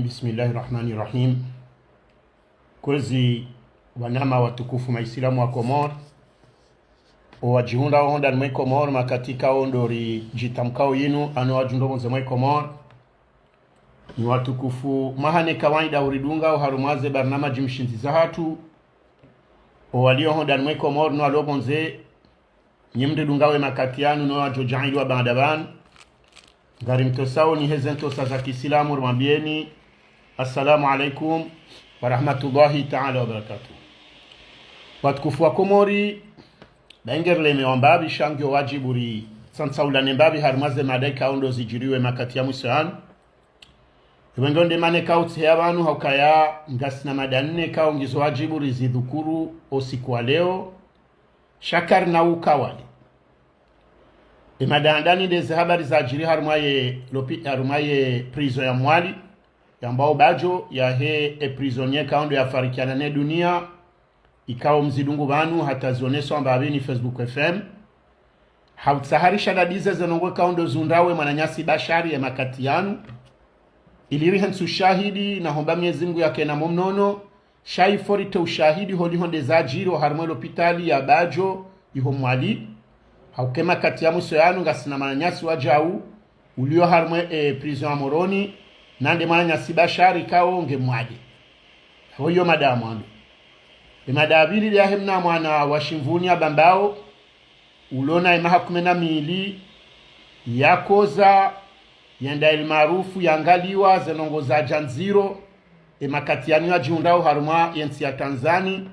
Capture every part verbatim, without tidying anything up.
Bismillahi rahmani rahim. Kwezi wanama watukufu maisilamu wa Komori, owadjihundrao hondani mwe Komori makati kao ndo ridjitamkao yinu, ano wadjihundrao pvondze mwe Komori. Nyi watukufu, maha ne kawaida uridunga oharumwa ze barnamaji mshindzi zahatru. Owalio hondani mwe Komori no walio pvondze, nyi mridungao ye makati yanu no wadjo djaanliwa baanda pvanu. Ngarimtosao nyi heze ntosa za kiisilamu, rimwambieni, Assalamu alaikum wa rahmatullahi ta'ala wa barakatuh. Watukufu wa Komori, bainge rilemewa mbapvi sha ngiyo wadjibu ritsantsaulane mbapvi harumwa ze mada ikao ndo zidjiriwe makati ya mwiso yanu. Ewe ndo nde mana ikao tsiheya pvanu haukaya ngasina mada nne ikao ngizo wadjibu rizidhukuru o usiku wa leo. Sha karina ukawali. E mada ya handani nde ze habari zadjiri harumwa ye lopi-, harumwa ye prison ya Mwali, yambwao Badjo, yahe e prisonnier ikao ndo yafarikiana ne dunia, ikao mzidungu pvanu hata zioneswa mbapvi ni Facebook F M. Hautsaha rishadadize ze ndrongoo ikao ndo zihundrao ye mwananyasi Bashari ye makati yanu. Ili rihentsi ushahidi, na homba Mwenyezi Mungu yakena mo mnono, sha ifo ritowe ushahidi holiho nde zadjiri oharumwa e lopitali ya Badjo iho Mwali. Hauka e makati ya mwiso yanu ngasina mwananyasi wadjau, ulio harumwa e prison ya Moroni, na nde mwananyasi Bashari ikao nge mwade. Hoyo mada ya mwando. E mada ya pvili nde yahe mna mwana wa Shimvuni ya Bambao, ulona e maha kume na mili, yakoza, yenda El Maarouf, yangaliwa, ze ndrongoo zadja ndziro, e makati yanu yadjihundrao harumwa ye ntsi ya Tanzani,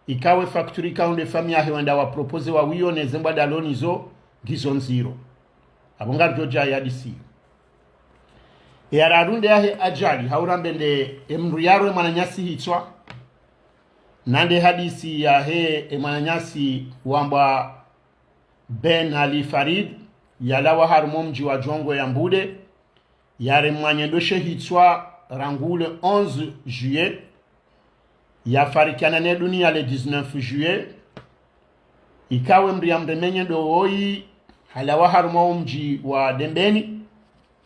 ikao e facture ikao nde famiyi yahe wenda wa proposer wa wiyo ne ze mbwa ndalonizo, ngizo ndziro. Apvo ngaridjo dja yadisi. E ya raru nde yahe ajali, hau rambe nde e mdru yarwe mwananyasi hitswa, na nde hadisi yahe e mwananyasi wambwa Ben Ali Farid, yalawa harumwa o mdji wa Djongo ya Mbude, yaremwa nyendo she hitswa rangu le onze juillet, yafarikiana ne dunia le dix-neuf juillet. Ikao e mdru yamremwa nyendo woyi, halawa harumwa o mdji wa Dembeni,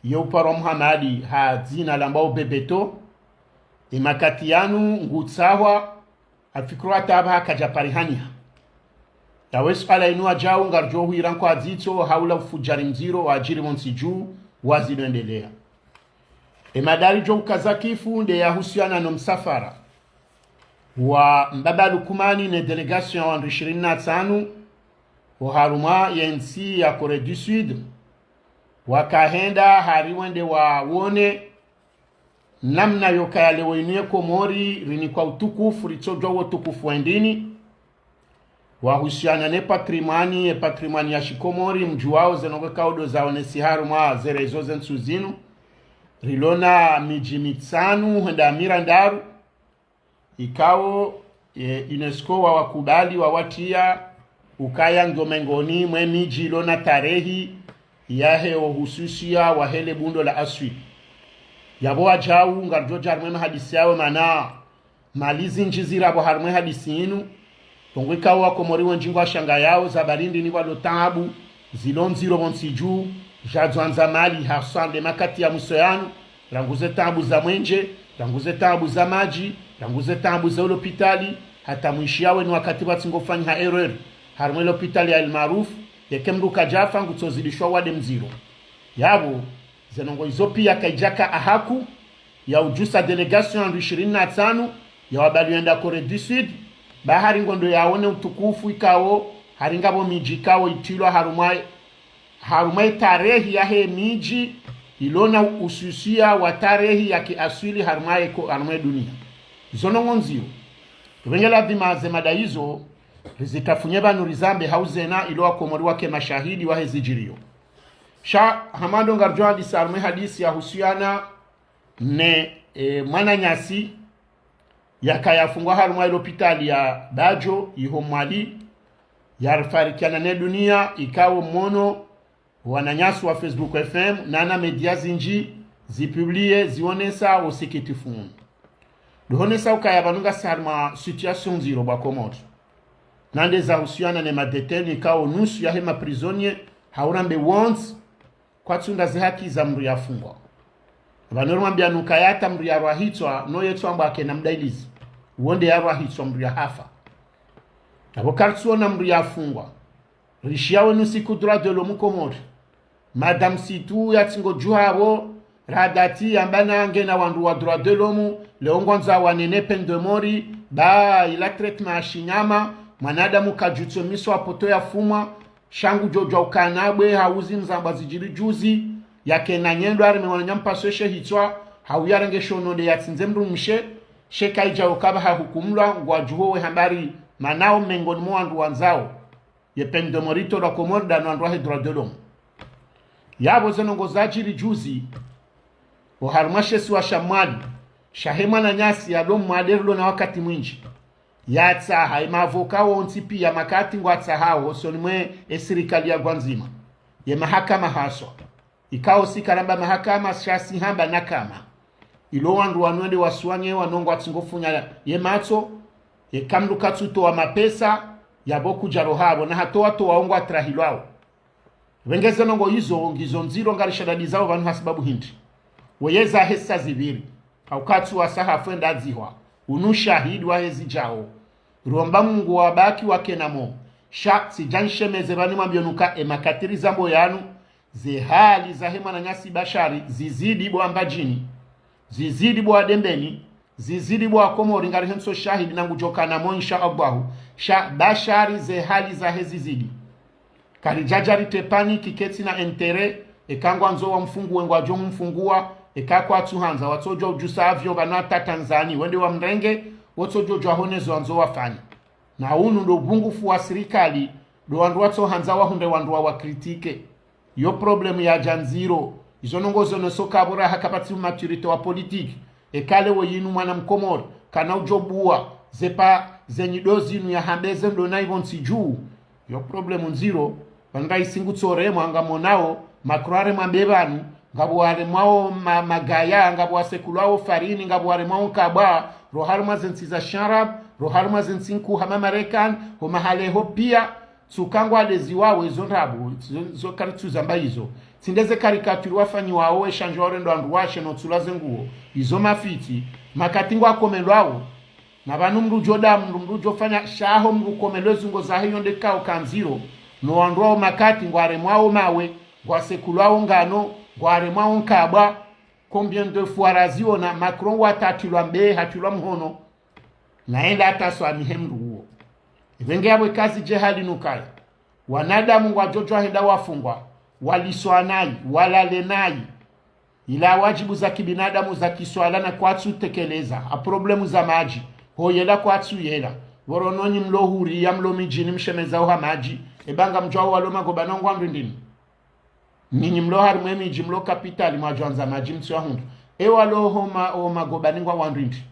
ye uparwa Muhamadi ha dzina lambwao Bebeto. E makati yanu ngutsahwa, afikiri hata apvaha kadja parihaniha. Yawe suala inu wadjau ngaridjo hwira nkwadzitso haula ufudjari mdziro wadjiri pvontsi dju, wazidwendelea. E mada ridjo ukaza kifu nde yahusiana no msafara wa Mbaba Lukumani ne délégation ya wandru ishirini na tsanu, oharumwa ye ntsi ya Corée du Sud, wakahenda hari wende wawone namna yokaya leo inu ye Komori rinikwa utukufu, ritsodjuwa wo utukufu wendini. Wahusiana ne patrimoine, ye patrimoine ya shikomori, mdjuwao ze ndrongoo ikao ndo zaonesiha harumwa ze réseaux ze ntsu zinu. Rilona midji mitsanu hwenda mirandaru, ikao, e, UNESCO wawakubali, wawatiya ukaya ngiyo mengoni mwe midji ilona tarehi yahe o uhususiya wahe le bundo la Aswili. Yapvo wadjau ngaridjo dja harumwa e mahadisi yawo, mana mali zindji zirapvo harumwa e hadisi inu. Ndrongoo ikao wakomori wendji ngwashangayao, za barindi ni walo taabu, zilo ndziro pvontsi dju, zadjwandza mali, haswa nde makati ya mwiso yanu, rangu ze taabu za mwenje, rangu ze taabu za madji, rangu ze taabu za ulopitali, hata mwishiyawo inu wakati pvatsi ngofanyiha erreur harumwa e lopitali ya El Maarouf, yeke mdru kadjafa ngutsozidishwa wade mdziro. Yapvo, ze ndrongoo izo piya kaidjaka ahaku ya udjusa délégation ya wandru ishirini na tsanu ya wabali wenda Corée du Sud, ba hari ngondo yaone utukufu ikao, hari ngapvo midji ikao itilwa harumwa, harumwa e tarehi yahe midji ilona uhususiya wa tarehi ya kiaswili harumwa e ko-, harumwa e dunia. Zo ndrongoo ndziro. Ripvenge ladhima ze mada izo, rizitafunye pvanu rizambe hau zena ilo wakomori wake mashahidi wahe zidjiriyo. Sha, hama ndo ngaridjo hadisi harumwa e hadisi yahusiana ne, e, mwananyasi yakaya afungwa harumwa e lopitali ya Badjo iho Mwali, yarifarikiana ne dunia, ikao mwono wananyasi wa Facebook F M, nana média zindji, zipublie, zionesa o usikitifu unu. Ndo honesa ukaya pvanu ngasi harumwa situation ndziro bwa Komori. Na nde zahusiana ne madétenus ikao nusu yahe maprisonniers, hau rambe wontsi, kwatsunda ze haki za mdru yafungwa. Pvanu rimwambia nuka yata mndru yarwa hitswa, no yetswa amba akena mdailizi. Wonde yarwa hitswa mndru yahafa. Apvo karitsuona mndru yafungwa. Rishiya wenu siku droit de l'homme Komori. Madame Situ yatsingo djuha apvo, radati yamba nange na wandru wa droit de l'homme, leo ngwandzo wanene peine de mort, ba ila traitement ya shinyama, mwanadamu kadjutso miso apoto yafumwa, sha ngudjo djuwa ukana bwe hauzi mzambwa zidjiri juzi, yakena nyendo harumwa wananya mpaswe she hitswa, hau yarenge shono nde yatsindze mndru mshe, she kaidja ukaba hahukumlwa, ngwadjuho we hambari manao mengoni mwa wandru wandzao ye peine de mort itolwa Komori nda no wandru wahe droit de l'homme. Yapvo ze ndrongoo zadjiri juzi, oharumwa she isiwa sha Mwali, shahe mwananyasi yalo mwade rilo na wakati mwindji. Yatsaha, ye mavoka wontsi pia makati ngwatsahao, hosoni mwe ye sirikali ya Ngazidja. Ye mahakama haswa. Ikao si karamba mahakama, sha si hamba nakama. Ilo wandru wanu wende wasuwanye wanu ngwatsingo funya ye matso, ye kamlu katsutowa mapesa, yapvo kudja rohapvo, na hatowa towa wo ngwatrahilwao. Pvengeze ndrongoo izo, ngizo ndziro ngarishadadizao pvanu hasibabu hindri. Weyeza hesa zipviri. Haukatsu wasa hafu enda adzihwa. Unu shahidi wahe zidjao. Romba Mungu wabaki wakena mo. Sha, tsidja nshemeze pvani mwambio nuka ye makati rizambo yanu. Ze hali zahe mwananyasi Bashari, zizidi bo Mbadjini. Zizidi bo Dembeni. Zizidi bo Komori ngari hentso shahidi na ngudjo kana mo insha Allahu. Sha Bashari ze hali zahe zizidi. Karidjadja rite pvani kiketsi na intérêt, eka ngwandzo wamfunguwe ngwadjo mfunguwa, eka kwatsu handza, watsodjo udjusa avion pvanu hata Tanzanie, wende wamrenge, wotsodjo djuwa hone zo wandzo wafanye. Na unu ndo upvungufu wa sirikali, ndo wandru watso handza wahundre wandru wa wakritike. Yo problème yadja ndziro. Izo ndrongoo zono so kabura hakapvatsi maturité wa politique. Eka leo yinu mwana Mkomori, kana udjo buwa, ze pa, ze nyido zinu yahambeze ndo na ipvo ntsi dju. Yo problème ndziro, pvanga isingu tsoremwa ngamonao, Macron aremwa mbepvanu, ngapvo waremwao ma, magaya, ngapvo wasekulwao farini, ngapvo waremwao nkabwa, roharumwa ze ntsi za Sharab, roharumwa ze ntsi nkuu hama Marekani, ho mahaleho pia, tsuka ngwadeziwao ezo ndrabo, zo, zo karitsu zamba izo. Tsi ndeze caricature wafanyiwao, eshandjo warendo wandru washe no tsulwa ze nguo. Izo mafitsi, makati ngwakomelwao. Na pvanu mndru djo da, mndru, mndru djo fanya shaho, mndru komelwe zungo zahe yo nde kao ka ndziro. No wandru wao makati ngwaremwao mawe, ngwasekulwao ngano, ngwaremwao nkabwa. Combien de fois raziona Macron watatilwa mbe, hatilwa mhono. Na enda hata swamihe mndru uwo. Ipvenge yapvo ikazi dje hali nukaya. Wanadamu ngwadjo djuwa henda wafungwa, waliswa nayi, walale nayi. Ila wadjibu za kibinadamu za kiswala na kwatsu tekeleza. Ha problème za madji. Ho yela kwatsu yela. Pvoro nonyi mlo huriya mlo midjini mshemeza oha madji. Eba ngamdjuwao walo magobani ngwa wandru ndini. Ninyi mlo harumwa emidji mlo kapitali mwadjo andza madji mtsu yahundra. Ewalo ho ma, o magobani ngwa wandru ndini.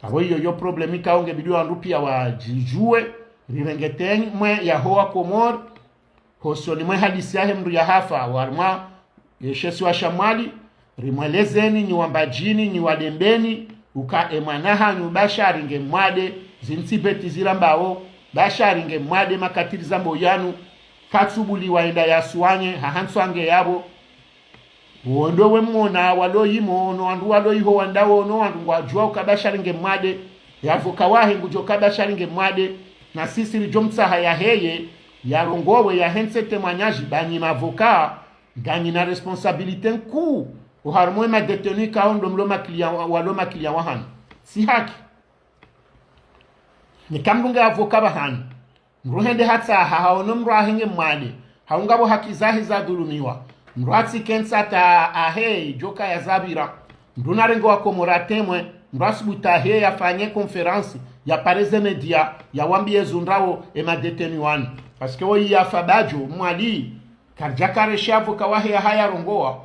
Apvo iyo yo problème ikao nge bidi wandru pia wadjidjuwe, rirenge temwe yaho wa Komori, hosoni mwe hadisi yahe mndru yahafa, harumwa, e, she isiwa sha Mwali, rimwelezeni, nyi wa Mbadjini, nyi wa Dembeni, uka e mwana hanyu Bashari nge mwade, zintsi beti zirambao, Bashari nge mwade makati rizambo yanu, katsubuliwa enda yasuwanye, hahantswa nge yapvo, wo ndo we mwona walo yimo, no wandru walo yiho wandao, no wandru ngwadjuwao uka Bashari nge mwade. Ye avocat wahe ngudjo ka Bashari nge mwade. Na sisi ridjo mtsaha yaheye, yarongowe, yahentse temwanyaji, ba nyi ma avocat, nganyi na responsabilité nkuu. Oharumwa ema détenu ikao ndo mlo ma client wa, walo ma client wahanu. Tsi haki. Nika mndru nge avocat pvahanu. Mndru hende hatsaha, haono mndru wahe nge mwade. Hau ngapvo haki zahe zadhulumiwa. Mndru hatsikentsi hata ahe, idjo kaya zapvira. Mndru narenge wa Komori temwe, mndru asubutu ahe yafanye conférence, yapareze média, yawambiye zundrawo ema détenu wanu. Parce que woyi yafa badjo, Mwali, karidja kareshe avocat wahe yahaya rongowa.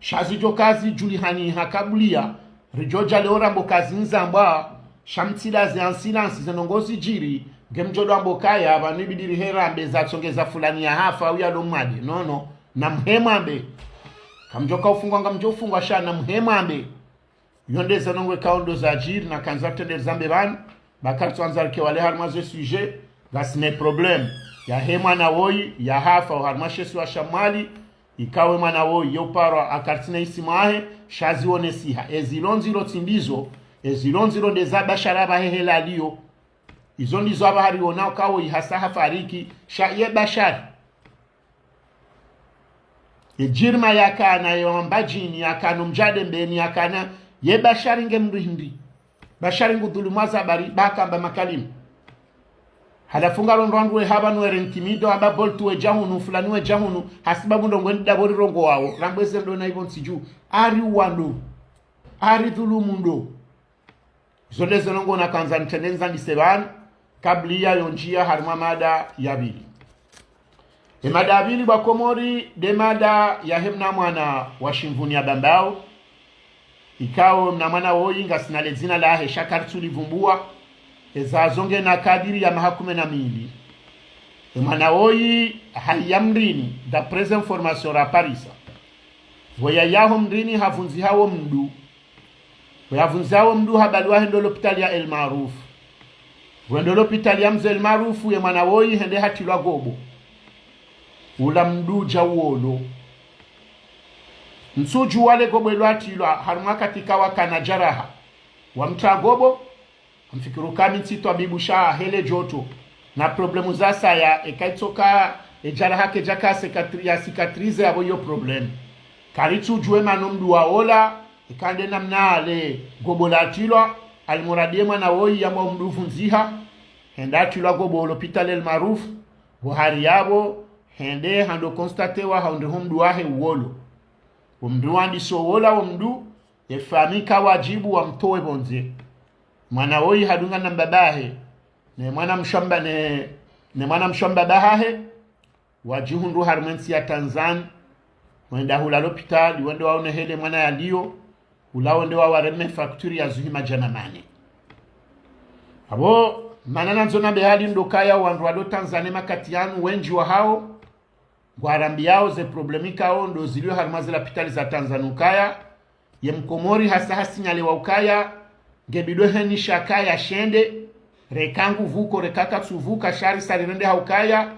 Sha zidjo kazi djulihani hakabuliya, ridjo dja leo rambo kazi ndzambwa, sha mtsilaze en silence ze ndrongoo zidjiri, nge mdjo dwambo kaya, pvanu ibidi rihe rambe zatsongeza fulani yahafa, uya lo mwade. Non, non, na mhe mwambe. Kamdjo ka ufungwa, ngamdjo ufungwa, sha na mhe mwambe. Yo nde ze ndrongoo ikao ndo zadjiri, na kandza trende rizambe pvanu, ba karitsu andza rike wale harumwa ze sujet, ngasina problème. Yahe mwana woyi, yahafa, oharumwa she isiwa sha Mwali, Ikao ye mwana woyi yo uparwa akaritsina isimu yahe, sha zionesiha. Ezilo ndziro tsi ndizo, ezilo ndziro ndeza Bashar apvahe hela aliyo. Izo ndizo apvaha riona ukao ihasa hafariki, sha ye Bashar. Ye jirima yakana, ye wambadjini yakana, omdjadembeni yakana, ye Bashar nge mdru hindri. Bashar ngu dhulumu Azali, ba hamba makalima. Halafu ngalo ndo wandru we hapvanu were intimido, hamba Bolt we dja hunu, fulani we dja hunu, hasibabu ndrongoo ndapvo rirongowawo, rambweze ndo na ipvo ntsi dju. Ari uwa ndo. Ari dhulumu ndo. Zo nde ze ndrongoo nakandza nitrende nizandise pvanu, kabla ya yo ndjia harimwa mada ya pvili. Ye mada ya pvili bo wakomori, nde mada yahe mna mwana wa Shimvuni ya Bambao. Ikao mna mwana woyi ngasina le dzina lahe sha karitsu livumbua. Eza zo ngena kadiri ya maha kume na mili. Ye mwana woyi haya mrini, d'après information raparisa. Pvo yayaho mrini havundziha wo mdru. Pvo yavundziha wo mdru habaliwa hende ho lapitali ya El Maarouf. Pvo hende ho lapitali ya mze El Maarouf, ye mwana woyi hende hatrilwa gobo. Ula mdru dja uolo. Ntsudjuwa le gobo ilo hatrilwa, harimwa wakati kawa kana djaraha. Wamtra gobo, amfikiri uka mi ntsi twabibu sha hele djoto. Na problemu za saya, eka itsoka, e djaraha kedjaka cicatri-, ya cicatriser apvo iyo problemu. Karitsudjuwe mana o mdru waola, eka nde namna ale gobo latrilwa, almuradi ye mwana woyi yamba o mdru uvundziha, hende hatrilwa gobo ho lapitali El Maarouf, pvo hari yapvo, hende hando constatewa haundriha o mdru wahe uolo. O mdru wandiso uola o mdru, ye famiyi ka wadjibu wamtowe pvondze. Mwana woyi hadungana na mbabahe, ne mwana mshe wa mba-, ne, ne mwana mshe wa mbaba hahe, wadjihundru harimwa entsi ya Tanzani, wenda hula lapitali, wende waone hele mwana yaliyo, hula wende wawareme facture ya zuhi madjana mane. Apvo, mana nandzo nambe hali ndo ukaya wandru walo Tanzani makati yanu wendji wahawo, ngwarambiyawo ze problemu ikao ndo ziliyo harimwa ze lapitali za Tanzani ukaya, ye mkomori hasa hasinyalewa ukaya, nge bidwe heni shaka ya shende, reka nguvuko, reka katsuvuka, sha risa rirende ha ukaya,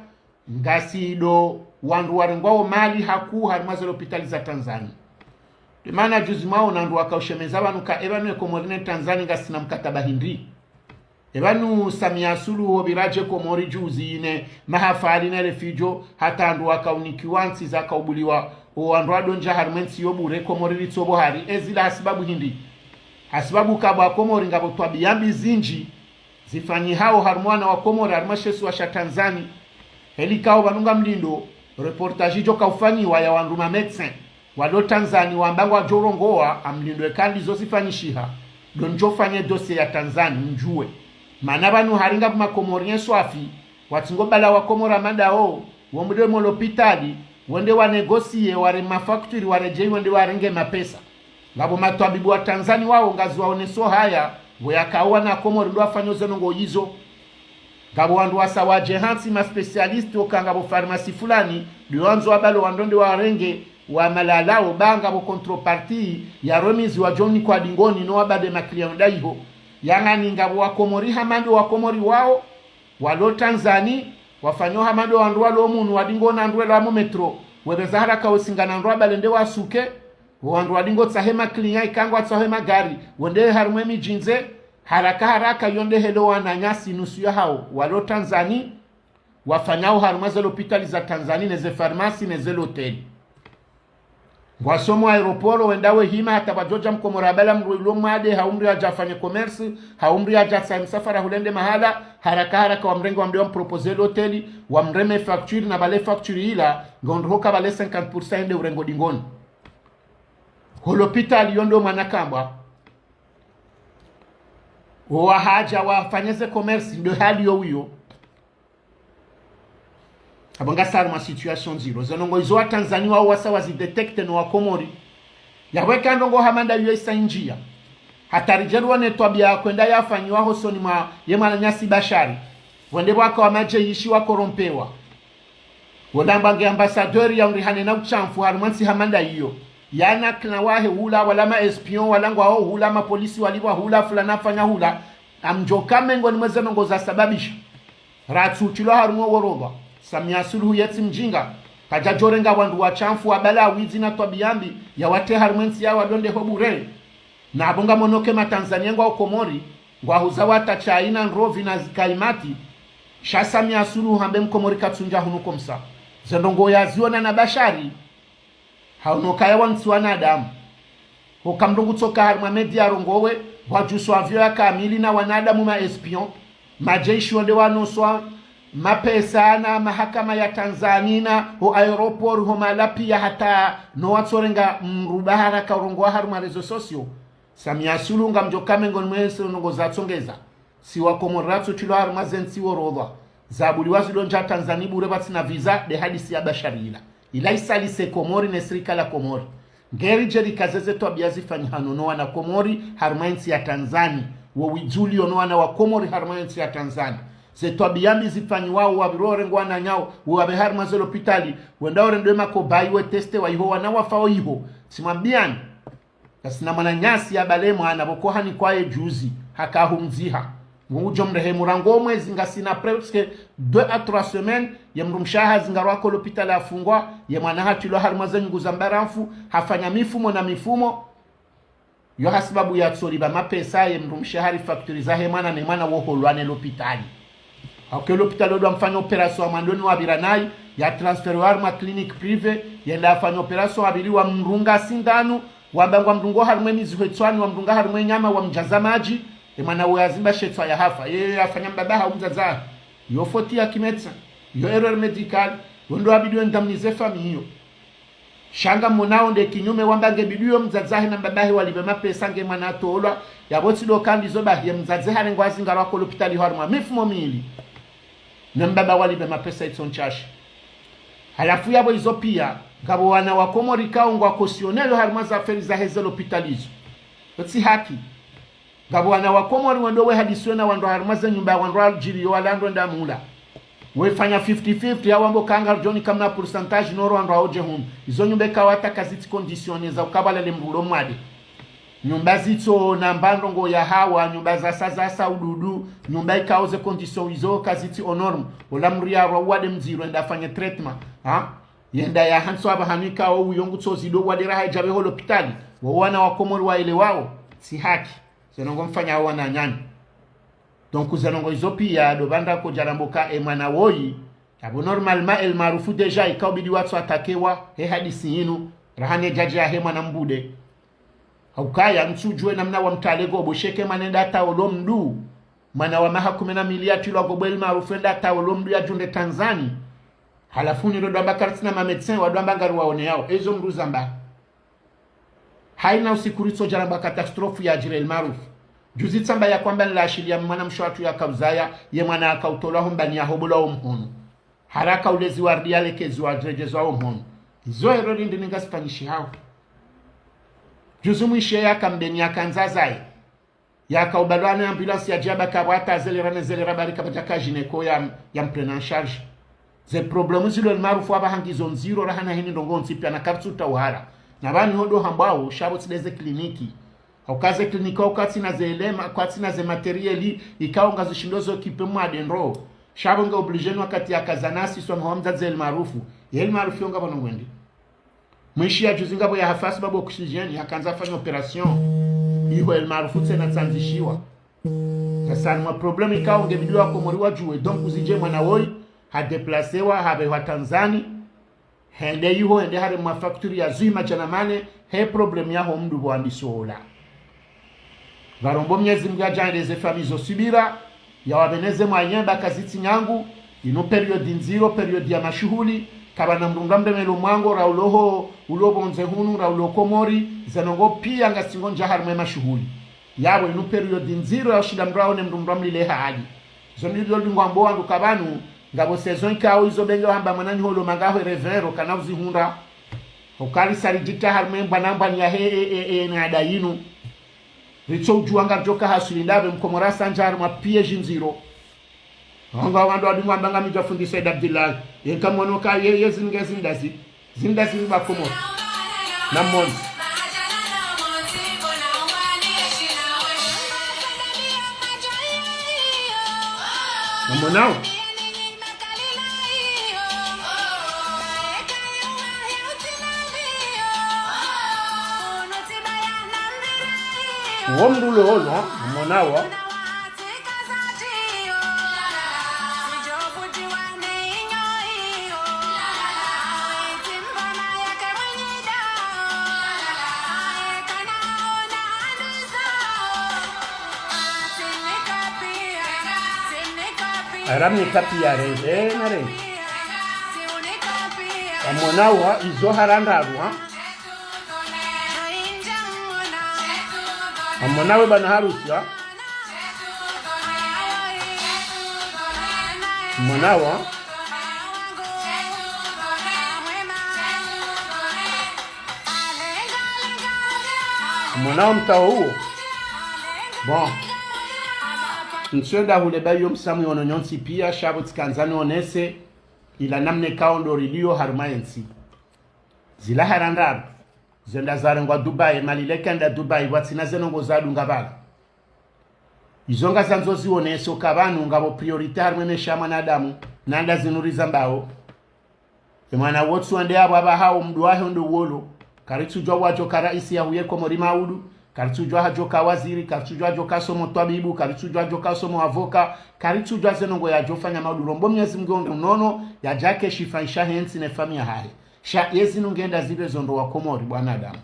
ngasi ndo wandru warengwawo mali hakuu harimwa ze lapitali za Tanzani. Nde mana juzi mwaona wandru wakaushemeza pvanu ka epvanu ye Komori ne Tanzani ngasina mkataba hindri. Epvanu Samia Suluhu opvira dje Komori juzi ine mahafali ne le fidjo, hata wandru wakaunikiwa ntsi zakaubuliwa, o wandru wadondja harimwa entsi yo bure, Komori ritso pvo hari, ezila hasibabu hindri. Hasibabu ka bo wakomori ngapvo twabiya mbi zindji zifanyihao harimwa wana wa Komori, harimwa she isiwa sha Tanzani. Heli kao pvanu ngamlindo, reportage idjo kaufanyiwa ya wandru ma médecin walo Tanzani wamba ngwadjo rongowa, amlindo eka ndizo zifanyishiha, ndo ndjo fanye dossier ya Tanzani, mdjuwe. Mana pvanu hari ngapvo ma Comoriens swafi, watsi ngo bala wa Komori madawo, wo mdru emo lapitali, wende wa négocier, wareme ma facture, waredjeyi, wende warenge mapesa. Ngapvo matwabibu wa Tanzani wawo ngazi waoneso haya, pvo yakao wana Komori ndo wafanyo ze ndrongoo izo. Ngapvo wandru wasa wadje hantsi ma spécialistes, oka ngapvo pharmacie fulani, ndo wandzo wabalo wandru wende warenge, wa malalawo, ba ngapvo contrepartie ya remise wadjo nikwa dingoni, no wabade ma clients ndayiho. Yangani ngapvo wa Komori hama ndo wa Komori wawo, walo Tanzani, wafanyo hama ndo wandru walo munu wa dingoni wandru wela mu métro, wepveza haraka wesingana wandru wabale nde wasuke, wandru wa dingo tsahe ma clients, ika ngwatsaho magari, wende harimwa emidji ndze, haraka haraka yo nde helo wananyasi nusu yahawo, walo Tanzani, wafanyao harimwa ze lapitali za Tanzani, ne ze pharmacie, ne ze loteli. Ngwasomo aéroport, wenda wehima, hata pvwadjodja Mkomori abala mdru ilo mwade, hau mdru yadja afanye commerce, hau mdru yadja atsahe msafara hule nde mahala, haraka haraka wamrenge wambe wamproposer loteli, wamreme facture, na pvale facture ila, ngondro hoka pvale cinquante pour cent ende urengo dingoni. Ho lapitali yo ndo mwana kambwa. Wo wahadja wafanye ze commerce, ndo hali yo wiyo. Apvo ngasi harimwa situation ndziro. Ze ndrongoo izo wa Tanzani wawo wasa wazi détecter no wa Komori. Yapvo eka ndrongoo hama nda iyo isa indjia, hata ridjeliwa ne twabiya ya kwenda yafanyiwa hosoni mwa ye mwananyasi Bashari. Wende pvwaka wa madjeshi wakorompewa. Wonamba nge ambassadeur ya undrihane na ushamfu harimwa ntsi hama nda iyo. Yana kina wahe hula, wala ma espions, wala ngwawo hula, ma polisi walipvwa hula, fulani afanya hula. Amdjoka mengo ni mwe ze ndrongoo zasababisha ratsutilwa harimwa wo uroba. Samia Suluhu yetsi mdjinga. Kadjadjorenga wandru washamfu, wabala widzi na twabiya mbi, yawatriye harumwa entsi yawo wadonde ho bure. Na apvo ngamono ke Matanzania ngwao Komori, ngwahuza wata chai na ndrovi na zikaimati, sha Samia Suluhu hambe Mkomori katsundja hunu komsa. Ze ndrongoo yaziona na Bashari, haono kaya wantsi wanadamu. Hoka mndru ngutsoka harumwa média arongowe, pvwadjuswa avion ya kamili na wanadamu ma espion, majeshi wonde wanoswa, mapesa na mahakama ya Tanzania na ho aéroport ho mahala piya hata no watsorenga mdru bahara karongowa harumwa réseaux sociaux. Samia Suluhu ngamdjo kame ngoni mwese ndrongoo zatsongeza. Si Wakomori ratsu trilwa harumwa zentsi worodhwa, zabuliwa zidondja Tanzania bure pvatsina visa, nde hadisi ya Bashari ila. Ila isalise Komori ne sirikali ya Komori. Ngeri djeri kaze ze twabiya zifanyihano no wana Komori harumwa entsi ya Tanzania. Wo widzi ulio no wana wa Komori harumwa entsi ya Tanzania. Ze twabiya mbi zifanyiwao, wapviro warengwa wananyawo, wapve harumwa ze lopitali, wenda warendwe makobayi, we testewa iho, wana wafao iho. Tsimwambiyani. Ngasina mwananyasi yabale mwana pvoko hanikwa ye juzi, haka humdziha. Mungu djo mrehemu, rangu mwezi ngasina presque deux à trois semaines, ye mdrumshe hazingarwa ko lopitali hafungwa, ye mwana hatrilwa harumwa ze nyungu za mbaramfu, hafanya mifumo na mifumo. Yo hasibabu yatsolipva mapesa, ye mdrumshe hari facture zahe mwana ne mwana woholwa ne lopitali. Hauka lopitali wandru wamfanya opération wa mwandoni wapvira nayi, ya transférwa harumwa clinique privée, yenda yafanya opération wapvili wamdunga sindanu, wamba ngwamdungo harumwa mizi hwetswani, wamdunga harumwa nyama, wamdjaza madji, ye mwana wo yazimba shetswa yahafa. Ye yafanya mbaba hawu mdzadze. Yo faute ya ki médecin. Yo erreur médicale. Wendo wabidi wendamnize famille yo. Sha ngamonao nde kinyume wamba ngebidi yo mdzadze hahe na mbaba hahe walipve mapesa nge mwana atolwa, yapvo tsi ndo kandi zo bahi ye mdzadze harengwa hazingarwa ko lopitali harumwa mifumo mili. Ne mbaba walipve mapesa itso ntshashi. Halafu yapvo izo piya, ngapvo wana wa Komori kao ngwa cautionner harumwa ze affaire zahe ze lopitali izo. Yo tsi haki. Ngapvo wana wa Komori wendo wehadisiwe na wandru harumwa ze nyumba ya wandru Algérie yo wala ndo nda mula. Wefanya fifty fifty, ya wambo kanga rujoni kamna pourcentage noro wandru waodje hunu. Izo nyumba ikao hata kazitsi conditionné za ukabala le mdru ulo mwade. Nyumba zitso na mbandrongo ya hawa, nyumba za sa za sa ududu, nyumba ikao ze condition izo kazitsi aux normes. Ola mdru yarwa uwade mdziro enda afanye traitement. Ha? Yenda yahantswa apvahanu ikao uyo ngutso zido uwade raha idjapve ho lopitali. Wo wana wa Komori waelewao. Tsi haki. Ze ndrongoo mfanyao wananyanyu. Donc, ze ndrongoo izo piya, ndo pvandru kodjaramboka e mwana woyi. Yapvo normalement El Maarouf déjà, ikao bidi watso attaquéwa, he hadisi yinu, raha ne djadja yahe mwana mbude. Haukaya, mtsudjuwe namna wamtale gobo, sheke mwana enda ataolo mdru. Mwana wa maha kume na mili yatrilwa gobo El Maarouf enda ataolo mdru yadjunde Tanzania. Halafu ni ndo ndo amba karitsina ma médecin, wando amba ngari waoneyao. Ezo mdru zamba. Haina usiku ritsodjaramba catastrophe yadjiri El Maarouf. Juzi tsamba ya kwamba nila ashili ya mwana mshe watru ya kauzaya, ye mwana akautolwa ho mbani ya hobolwa wo mhono. Haraka ulezi waridi yalekeziwa adredjezwa wo mhono. Izo erreur ndini ngazifanyishihao. Juzi mwishe yaka mbeni yakandza zaye. Yaka ubalwa ne ambulance yadja pvaka pvwata zelera ne zelera bari kapvadjaka gynéco ya, ya mprendre en charge. Ze problème zilo El Maarouf apvaha ngizo ndziro raha na hini ndrongoo ntsi piya na kapvatsi utawala. Na pvani ho ndo hambwao, sha pvo tsi nde ze kliniki. Hauka ze kliniki hauka katsina ze éléments, katsina ze matériel, ikao ngazishindo zo équipé mwade ndro. Sha pvo nge obligé ni wakati yakaza nasi swa mhawa mdzadze El Maarouf. Ye El Maarouf yo ngapvo no ngwende. Mwishi ya juzi ngapvo yahafa hasibabu oxygène, yakandza afanya opération. Iho El Maarouf tsena tsandzishiwa. Sasa ni ma problème ikao ngebidi wa Komori wadjuwe. Donc, uzidje mwana woyi, ha déplacéwa, hapvehwa Tanzanie. Hende iho, hende haremwa facture ya zwi madjana mane, he problème yaho mdru pvo andisola. Pvarombo Mnyezi Mngu yadjaanleze famille zo subira, yawapveneze mwaye mba kazitsi nyangu, inu période ndziro, période ya mashuhuli, kapvana mdru ngamremelo mwango, ra ulo ho, ulo pvondze hunu, ra ulo Komori, ze ndrongoo piya ngazitsingo ndja harumwa ye mashuhuli. Yapvo inu période ndziro ya ushinda mdru aone mdru mdru amlile hali. Zo ndilo lingwambo wandru kapvanu, ngapvo saison ikao izo benge wamba mwananyaho lo manga hwe revero kana uzihundra. Hukari sari djita harumwa mbwana mbwani yahe e, e, e, na ada yinu. Ritso udjuwa ngaridjoka haswili ndapvi Mkomori asandja harumwa piège ndziro. Hanga wandru wadungu wamba ngamidja fundi Said Abdillah. Ye nkamono ka ye, ye zinge zindazi. Zindazi ni ba Komori. Namoni. Namonao. Wo mdru lolo, mwana wo. Aramnika piya renge, eh, na renge. Amwana wa izo harandraru, ha? Amwana we bwana harusi, ha? Mwana wa? Mwana wa mtawo uwo. Bon. Ntswenda hule bayo msamwi ono nyontsi piya, sha pvo tsikandza nionese, ila namna ikao ndo rilio harumwa yentsi. Zila harandraru. Zenda zarengwa Dubai, mali leka yenda Dubai, pvwatsina ze ndrongoo zadunga pvala. Izo ngazandzo zioneso ka pvanu ngapvo priorité harumwa ye maesha ya mwanadamu, nanda zinu rizambao. Ye mwana wotsu wende apvo apvaha wo mdru wahe ndo wolo. Karitsudjuwa wadjoka raisi yahuye Komori maudu. Karitsudjuwa hadjoka waziri, karitsudjuwa hadjoka somo twabibu, karitsudjuwa hadjoka somo avocat, karitsudjuwa ze ndrongoo yadjofanya maudu. Rombo Mnyezi Mngu yonde unono, yadjake shifa nsha hentsi ne famiyi yahahe. Sha yezinu ngenda zipve zo ndo wa Komori, bwana Adamu.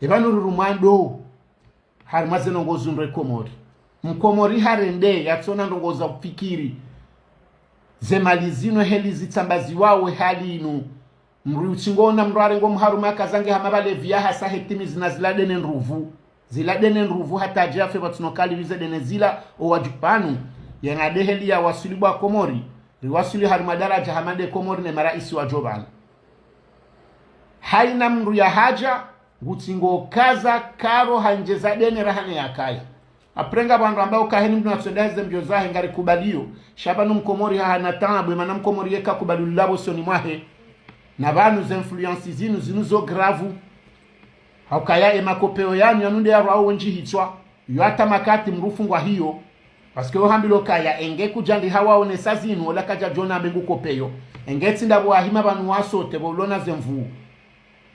Epvanu ruru mwando. Harumwa ze ndrongoo zundre Komori. Mkomori harende, yatsona ndrongoo za ufikiri. Ze mali zinu heli zitsambaziwao hali inu. Mdru utsingoona mdru arengo mharumwa kaza nge hama pvalevi yahasa hetimizi na zila dene ndruvu. Zila dene ndruvu hata adje yafe pvatsuno kali pvize dene zila owadjupvanu. Yena de heli yawaswili bwa Komori. Riwaswili harumwa daradja hama nde Komori ne maraisi wadjo pvanu. Haina mdru yahadja, ngutsingo kaza karo handjeza dene raha ne yakaya. Aprenga pvandru ambao kaheni mdru natswenda heze mbio zahe ngarikubaliyo. Sha pvanu Mkomori hahana taabu, emana Mkomori yeka kubali ulapvo soni mwahe. Na pvanu ze influence zinu, zinu zo grave. Haukaya emakopeo yanu, yanu nde yarwao wendji hitswa. Yo hata makati mdru ufungwa hiyo. Parce que yo hambilwa kaya enge kudjandriha waonesa zinu, ola kadjadjona mbe ngu kopeyo. Enge tsi ndapvo wahima pvanu wasote, pvo ulona ze mvuu.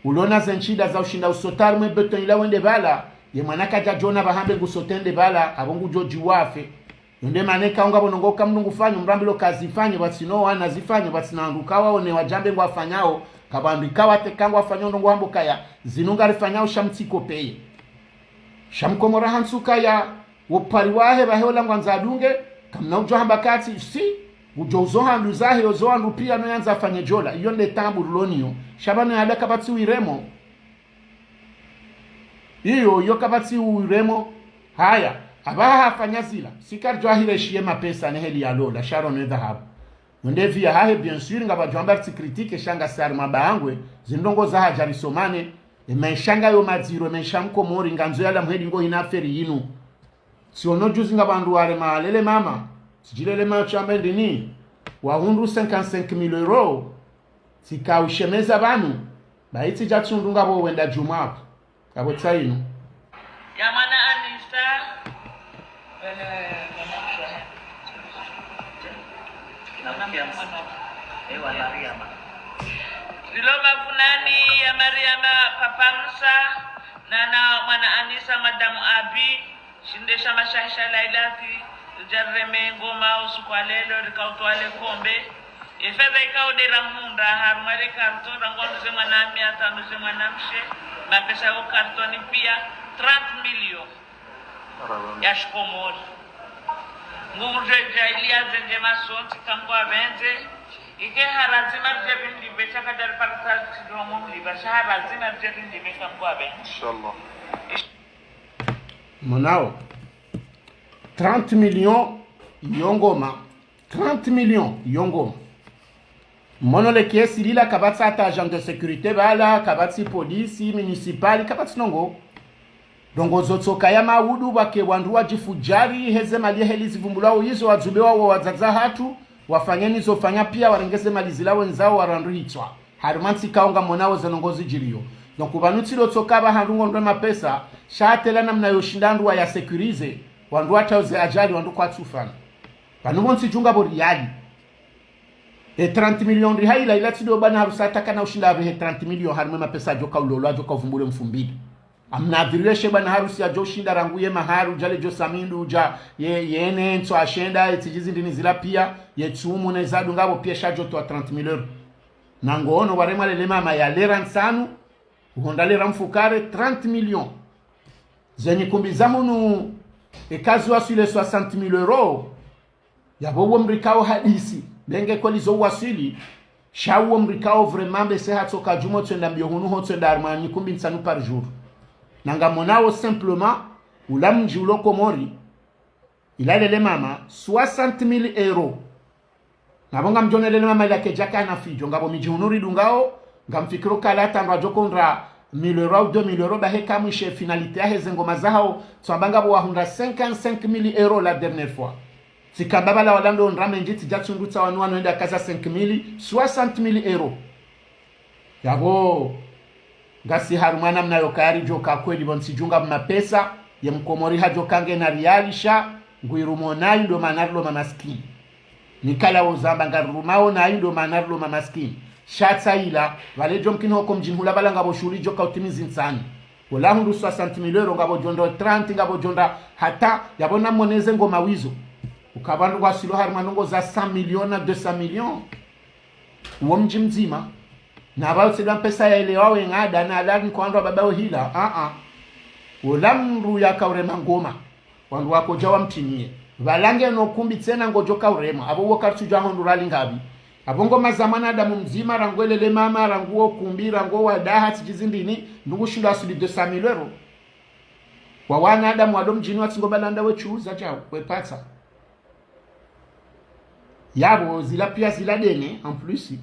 Ulona ze ntsida za ushinda usota harumwa e beton ila wende pvala, ye mwana kadjadjona pvaha mbe ngusote nde pvala, apvo ngudjo djuwa afe. Yo nde mana eka ungapvo ndrongoo ka mdru ngufanyo, mdru ambilwa kazifanye, pvatsina wana zifanye, pvatsina wandru kawaone wadjambe ngwafanyao, kapvwa wandru ikao wateka ngwafanyao ndrongoo hambo kaya, zinu ngarifanyao sha mtsikopeye. Sha Mkomori hantsu kaya, wo pvwari wahe pvahe ola ngwandzo adunge, kamna udjo hamba katsi, si, udjo uzo handru zahe, ozo wandru piya no yandza afanye djola, iyo nde taabu ruloniyo, sha pvanu yada kapvatsi uwiremo. Iyo, iyo kapvatsi uwiremo. Haya, apvaha hafanya zila, si karidjo ahire shiye mapesa ne heli yalola, sha ro ne dhahabu. Yo nde vie yahahe, bien sûr, ngapvadjo amba ritsi critique, sha ngasi harumwa bangwe, zindrongoo zahadja risomane, emaesha ngayo madziro, emaesha Mkomori, ngandzo yala mheli ngo hina affaire yinu. Tsiono juzi ngapvo wandru warema lele mama, tsidjilele macho ambe ndini, wahundru cinquante-cinq mille euros, tsika ushemeza pvanu, baitsi dja tsundu ngapvo wenda djumwa apvo. Apvo tsainu. Ya mwana Anisa. Ewa Mariama. Lilo mavunani ya Mariama, papa Musa, nana mwana Anisa, madamu Abi, shinde sha mashahisha Lailati, ridja rireme ngoma usiku wa lelo, rika utwale kombe. Efedha ikao de rahundra harumwa le karto, rangu anuze mwanamshe, hata anuze mwanamshe, mapesa yo kartoni piya, trente millions ya shikomori. Ngudjo djaaliya zendje masontsi kamwe ngwapvendze, ike ha lazima ridje rimlipve, sha kadjari parisa tsidjo mlipva, sha ha lazima ridje rimlipve kamwe ngwapvendze. Inshallah. Mwanao, trente millions yo ngoma. Trente millions yo ngoma. Mono le kiasi lila kapvatsi hata agent de sécurité pvala, kapvatsi police municipale, kapvatsi ndrongoo. Ndrongoo zotsoka ya maudu pvwake wandru wadjifudjari, heze mali ye heli zivumbulwao izo wadzube wao wadzadze hatru, wafanye nizo fanya piya, warenge ze mali zila wendzao warandru hitswa. Harumwa ntsi ikao ngamonao ze ndrongoo zidjiriyo. Donc, pvanu tsi lo tsoka pvaha ndrongoo ndwe mapesa, sha hata ela namna yo shinda wandru waya sécuriser, wandru watsauze ajali, wandru kwatsufa. Pvanu pvo ntsi dju ngapvo riali. E trente millions rihaila, ila tsi do bwana harusi hata kana ushinda apvehe trente millions harumwa e mapesa adjoka ulolwa, adjoka uvumbulwe mfumbili. Amnadhiriwe she bwana harusi yadjo ushinda rangu ye maharu, djale djo samindu, dja ye, ye nentso ashenda, ye tsidjizi ndrini zila pia, ye tsumu ne zadu ngapvo pia sha djo towa trente mille euros. Na ngo ono waremwa lele mama ya lera ntsanu, uhonda lera mfukare trente millions. Zenyi kumbi za hunu, eka ziwaswili soixante mille euros. Yapvo uwo mdru ikao hadisi, benge kweli zo uwaswili, sha uwo mdru ikao vraiment mbese hatsoka djumwa tswenda mbio hunu ho tswenda harumwa nyikumbi ntsanu par jour. Na ngamonao simplement, ula mdji ulo Komori, ila lele mama, soixante mille euros. Ngapvo ngamdjo ona lele mama ila kedjaka na fidjo, ngapvo midji hunu ridungao, ngamfikiro kala tandwa djo kondra mille euros au deux mille euros, bahe kamwishe finalité yahe ze ngoma zahao, tsamba ngapvo wahundra cinquante-cinq mille euros la dernière fois. Tsikamba bala wala ndo ndra mendji tsidja tsundu tsa wanu wanu enda kaza cinq mille, soixante mille euros. Yapvo, ngasi harumwa namna yo kayari djoka kweli pvo ntsi djunga mapesa, ye mkomori hadjoka nge na riali sha, nguirumo nayi ndo mana rilo mamaskini. Nikala wo zamba ngarirumao nayi ndo mana rilo mamaskini. Sha tsa ila, pvale djo mkini hoko mdjini hula pvala ngapvo shuhuli djoka utimizi ntsanu. Ola hundru soixante mille euros, ngapvo djo ndra trente, ngapvo djo ndra hata, yapvo namoneze ngoma wizo. Uka pvandru waswilo harumwa ndrongo za cent millions na deux cents millions. Uwo mdji mdzima. Na pvao tsidwa mpesa ya elewa we ngada, na alani kwa wandru wa baba we hila, a-a. Ola mdru yaka urema ngoma. Wandru wakodja wamtiniye. Pvala nge no kumbi tsena ngodjoka urema. Apvo uwo karitsudja hondru rali ngapvi. Apvo ngoma za mwanadamu mdzima, rangu elele mama, rangu wo kumbi, rangu wo wadaha, tsidjizi ndrini, ndungu shindo aswili deux cent mille euros. Wa wanadamu walo mdjini watsi ngo balanda we chuza djao, we patsa. Yapvo zila pia zila dene, en plus.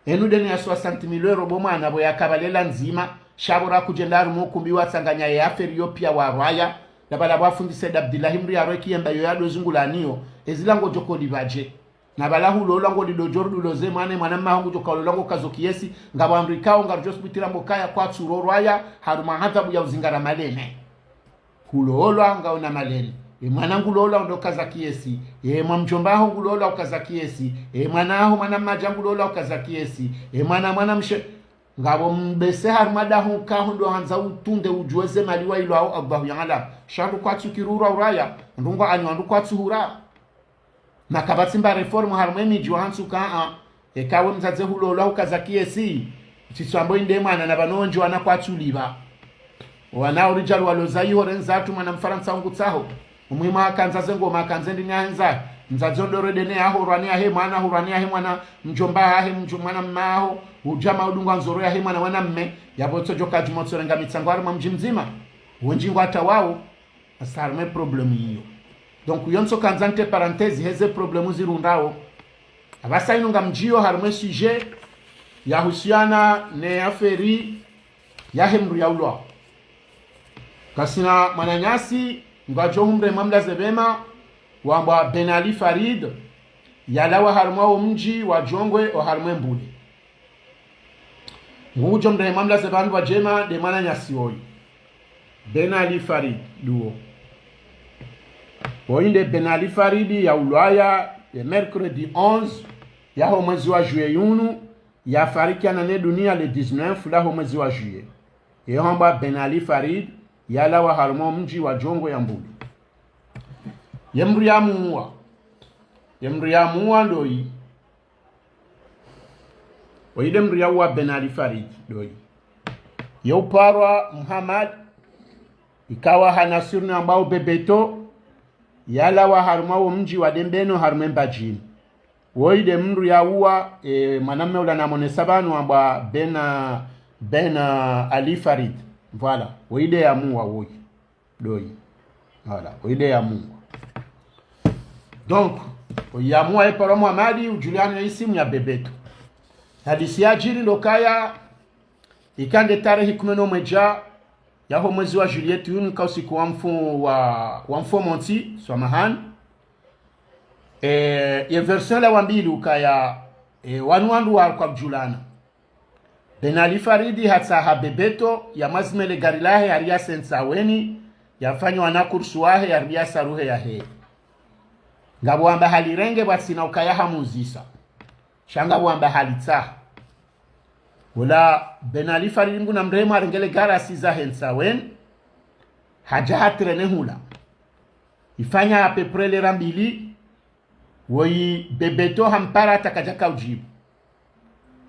Enu dene ya soixante mille euros bo mwana pvo yaka pvalela ndzima, sha pvo rakudjenda harumwa ukumbi watsanganya ye affaire yo pia warwaya, na pvala pvo afundise Abdillahi mdru yarwe kiyemba yo yado zungulaniyo, ezila ngodjoko lipvadje. Na pvala hulolwa ngolido djo ruduloze mwana, mwana mmaho ngudjoka ulolwa ngo kazo kiesi, ngapvo wandru ikao ngaridjo sibutira mbo kaya kwatsu rorwaya, harumwa adhabu ya uzingara malene. Hulolwa ngauna malene. E mwana ngulolwa ndo kaza kiesi. E mwa mdjomba aho ngulolwa ukaza kiesi. E mwana aho mwana mmadja ngulolwa ukaza kiesi. E mwana mwana mshe. Ngapvo mbese harumwa daho kaho ndo handza utunde udjuwe ze mali wailwao Allahu ya'lam. Sha ndru kwatsu kirurwa uraya. Ndrungo anyi wandru kwatsu hura. Na kapvatsi mba réforme harumwa emidji wa hantsu ka a, eka we mdzadze hulolwa ukaza kiesi, tsitswambo inde mwana na pvano wendji wana kwatsu lipva. Wana oridjalu waloza iho rendza tu mwana mfarantsa ungutsaho. Umwima akandza ze ngoma, akandze ndrini ahendza. Mdzadze ondoro dene aho, rwani ahe mwana, hurwani ahe mwana, mdjomba ahe, mdjo-, mwana mmaho, udjama udungwa ndzoro yahe mwana, mwana mme, yapvo tsodjoka djumwa tsorenga mitsango harumwa mdji mdzima. Wendji ngwata wao. Asa harumwa problème iyo. Donc, yo ntso kandza nte parenthèse, heze problème zirundrao. Apvasa inu ngamdjiyo harumwa sujet yahusiana ne affaire yahe mdru yaulwa. Kasina mwananyasi, ngwadjo humre mwamla zebema, wambwa Ben Ali Farid, yalawa harumwa wo mdji wa Djongwe, o harumwa Mbule. Ngudjo mrehemu amlaze pvandru pvadjema nde mwananyasi woyi. Ben Ali Farid, duwo. Woyi nde Ben Ali Farid yaulwaya, ye mercredi onze, yaho mwezi wa juillet yunu, yafarikiana ne dunia le dix-neuf laho mwezi wa juillet. Yeho hambwa Ben Ali Farid, yalawa harumwa mdji wa Djongwe ya Mbuli. Ye mdru yamuwa. Ye mdru yamuwa ndoyi. Woyi nde mdru yauwa Ben Ali Farid, ndoyi. Ye uparwa Muhammad, ikawa hana surnom ambao Bebeto, yalawa harumwa wo mdji wa Dembeno harumwa Mbadjini. Woyi nde mdru yauwa, e, mwanamme ula namonesa pvanu ambwa Ben, Ben Ali Farid. Voilà, woyi nde yamuwa woyi. Ndoyi. Voilà, woyi nde yamuwa. Donc, woyi yamuwa ye parwa Muhammad, udjuliana isimu ya Bebeto. Hadisi yadjiri ndo kaya, ikande tarehi kume no mwedja, yaho mwezi wa juillet yunu ka usiku wa mfu-, wa, wa mfumontsi, swamahani. E, ye version la wambili ukaya, e, wanu wandru wa kwa kudjulana. Ben Ali Farid hatsaha Bebeto, yamwazime le gari lahe, hari yasentsa weni, yafanye wana kursu wahe, hari yasaruhe yahe. Ngapvo wamba halirenge pvwatsina ukaya hamuzisa. Sha ngapvo wamba halitsaha. Wola Ben Ali Faridi Mngu namrehemu harenge le gari hasiza he Ntsaweni. Hadja hatrene hula. Ifanya à peu près lera mbili. Woyi Bebeto hampara hata kadjaka udjibu.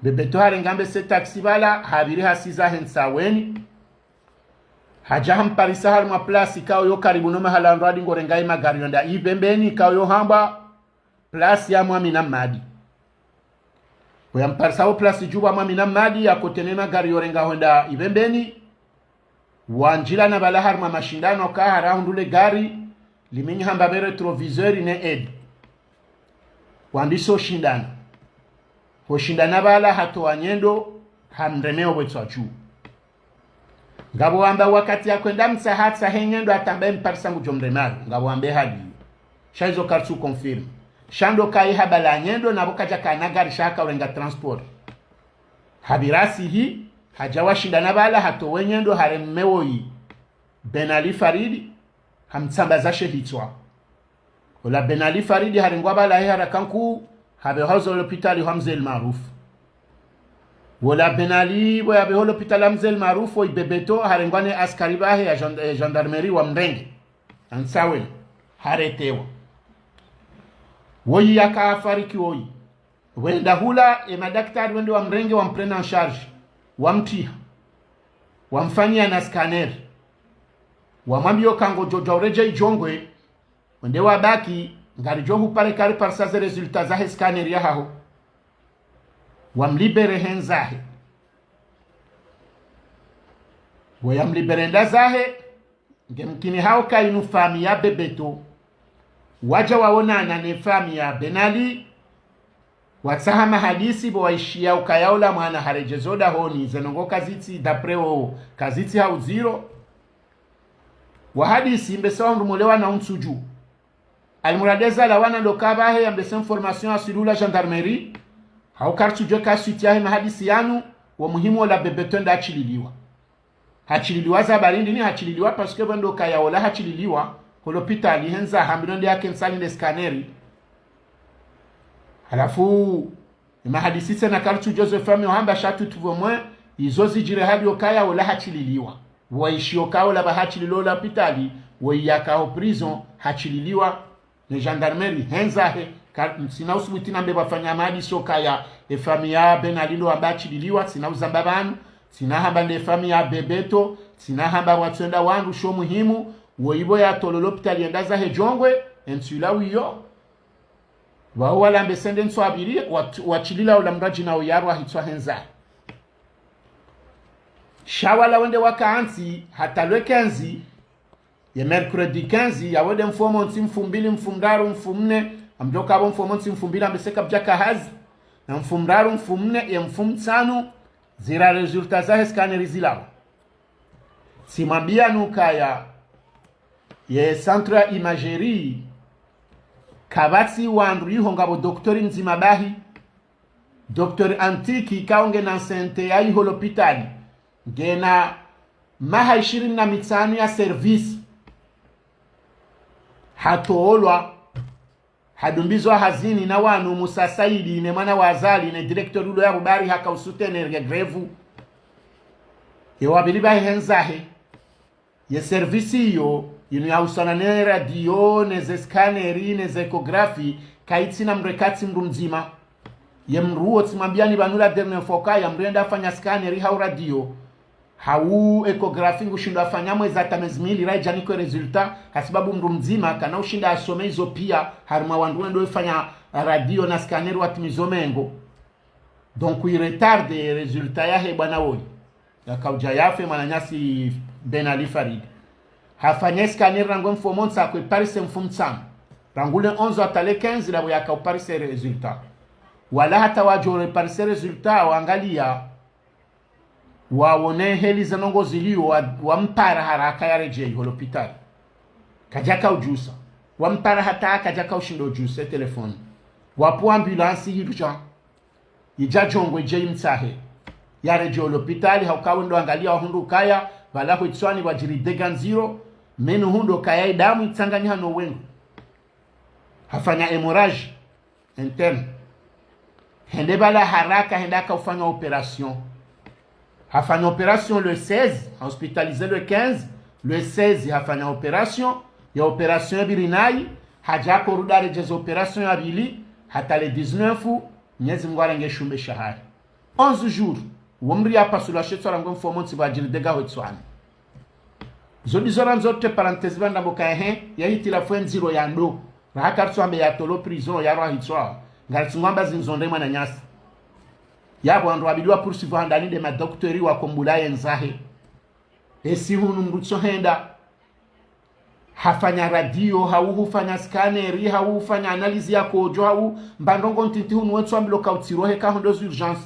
Bebeto harenga mbese taxi pvala, hapviri hasiza he Ntsaweni. Hadja hamparisa harimwa place ikao yo karibu no mahala ndo adi ngorenga ye magari yonda Ipvembeni, ikao yo hambwa place ya Mwamina Mmadi. Woyi hamparisa ho place dju pvwa Mwamina Mmadi, yakotene magari yorenga hwenda Ipvembeni. Wandjilana pvala harimwa mashindano ka hara hundru le gari, liminyi hamba pve rétroviseur ne aide. Wandisa ushindana. Hoshindana pvala hatowa nyendo, hamremeo pvwetswa dju. Ngapvo wamba wakati yakwenda mtsaha tsahe nyendo hata mbe mparisa ngudjo mremao. Ngapvo wambe hali. Sha izo karitsu confirme. Sha ndo kayi hapvala nyendo na pvo kadjakana gari sha haka urenga transport. Hapvira hasihi, hadja washindana pvala hatowe nyendo hareme woyi Ben Ali Faridi, hamtsambaza she hitswa. Wola Ben Ali Faridi harengwa pvala he haraka nkuu, hapvehwa ho lopitali hwa Mze El Maarouf. Wola Ben Ali pvo yapvehwa ho lopitali hwa Mze El Maarouf, woyi Bebeto harengwa ne askari pvahe ya gend-, eh, gendarmerie wamrenge. Antsaweni, haretewa. Woyi yaka hafariki woyi. Wenda hula, e madaktari wende wamrenge, wamprenne en charge, wamtriha, wamfanyia na scanner. Wamwambia uka ngodjo djuwa uredjei Djongwe, wende wabaki, ngaridjo hupare kari parisa ze résultat zahe scanner yahaho. Wamlibere hende zahe. Woyi yamlibere hende zahe, ngemkini hauka inu famiyi ya Bebeto. Wadja waonana ne famiyi ya Ben Ali. Watsaha mahadisi pvo waishia ukaya ola mwana haredjezwa dahoni, ze ndrongoo kazitsi, d'après wo, kazitsi ha udziro. Wahadisi mbese wahundru mole wana untsu dju. Almuradi eza la wana ndo ka pvahe yambese information ya silula gendarmerie. Hauka karitsudjuwa ka suite yahe mahadisi yanu, wo muhimu wola Bebeto nda hachililiwa. Hachililiwa za barindi ni hachililiwa parce que pvendo kaya wola hachililiwa, ho lopitali hende zahe hambwa ndo nde yake ntsali ne scanner. Halafu, e mahadisi tsena karitsudjuwa zo famiyi wahamba sha tutupvo mwe, izo zidjiri hadi ukaya wola hachililiwa. Waishio ka wola pva hachililiwa ho lopitali, woyi yaka ho prison, hachililiwa. Ne gendarmerie, hende zahe, ka, tsina usubuti nambe pvafanya mahadisi ukaya, e famiyi ya Ben Ali ndo wamba hachililiwa, tsina uzamba pvanu, tsina hamba nde famiyi ya Bebeto, tsina hamba pvwatswenda wandru sho muhimu, woyi pvo yatolwa ho lopitali yende zahe Djongwe, e ntsu ila wiyo. Wawo walambese nde ntsu apviri, wat-, wachilila ola mradji na uyarwa hitswa hende zahe. Sha wala wende waka hantsi, hata le quinze, ye mercredi quinze, yawo nde mfumontsi, mfumbili, mfumraru, mfumne, amdjo ka pvo mfumontsi, mfumbili, ambese kapvadjaka hazi, na mfumraru, mfumne, ye mfumtsanu, zira résultat zahe scanner zilawa. Tsimwambia nukaya, ye centre ya imagerie, kapvatsi wandru iho ngapvo docteur mdzima bahi, docteur Antiki, ikao ngena ancienneté ya iho lopitali, ngena maha ishirini na mitsanu ya service. Hatolwa, hadumbizwa hazini na wanu Musa Saidi, ne mwana wa Azali, ne directeur ulo ya Bubari haka usoutenir ye grève. Ye wapvili pvahe hende zahe. Ye service iyo, inu yahusana ne radio, ne ze scanner, ne ze échographie, kayitsina mdru eka tsi mdru mdzima. Ye mdru wo tsimwambiani pvanu la dernière fois ukaya mdru yende yafanya scanner hau radio, hau échographie ngushindwa yafanya mwezi hata mezi mili raidja yanikwe résultat, hasibabu mdru mdzima kana ushinda yasome izo pia, harimwa wandru wendo wafanya radio na scanner watimizo mengo. Donc, i retard ye résultat yahe bwana woyi. Yakaudja yafe mwananyasi Ben Ali Farid. Hafanya scanner rangu mfumontsi, hakwe parise mfumtsanu. Rangu le onze hata le quinze, lapvo yakauparise résultat. Wala hata wadjo reparise résultat, wangalia, wawone heli ze ndrongoo zilio, wa, wampara haraka yaredjei ho lopitali. Kadjaka udjusa. Wampara hata kadjaka ushindo udjusa téléphone. Wapvo ambulance yidja. Yidja Djongwe idje imtsahe. Yaredjei ho lopitali, hauka wendo angalia wahundru ukaya, pvala hwitswani pvwadjiri dégâts ndziro, meno hundru ukaya idamu itsanganyiha no wengo. Hafanya hémorragie interne. Hende pvala haraka, hende hakaufanya opération. Hafanya opération le seize, ha hospitalisé le quinze, le seize hafanya opération, ya opération ya pvili nayi, hadja ko ruda redjeza opération ya pvili, hata le dix-neuf, Mnyezi Mngu harenge shumbe shahahe. Onze jours, wo mdru yapasulwa she tswa rangu mfumontsi pvwadjiri dégât hwe tswani. Zo ndizo randzo ritowe parenthèse pvanu ndapvo ka ehe, ya hitilafu ye ndziro ya ndo. Raha karitsu amba yatolwa prison, yarwa hitswa. Ngaritsu ngwamba zindzo nde mwananyasi. Yapvo wandru wabidi wa poursuivre handani nde madocteur wakombula ye ndzahe. Esi hunu mdru tso henda. Hafanya radio, hau hufanya scanner, hau hufanya analyse ya kodjo, hau mba ndrongo ntiti hunu wetsu ambilo ka utsirohe ka hondro urgence.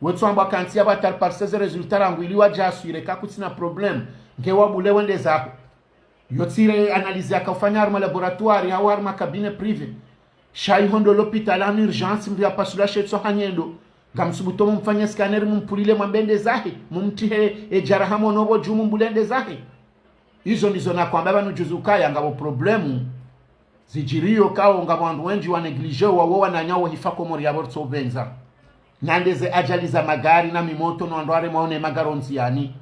Wetsu amba kantsi ya pvatari parise ze résultat rangu ili wadje assurer ka kutsina problème. Nge wabule wende zaho. Yo tsi re analyse yaka ufanya harumwa laboratoire, hau harumwa cabinet privé. Sha iho ndo lopitali hanu urgence mdru yapasulwa she tswa ha nyendo. Ngamsubutu mumfanye scanner mumpvulile mwambe ende zahe. Mumtrihe e djaraha mwono pvo dju mumbule ende zahe. Izo ndizo nakwamba pvanu juzi ukaya ngapvo problème. Zidjiriyo kao ngapvo wandru wendji wa négligé wa wo wananya wo hifa Komori yapvo ritso pvendza. Na nde ze ajali za magari na mimoto no wandru waremwao ne magari o ndziyani.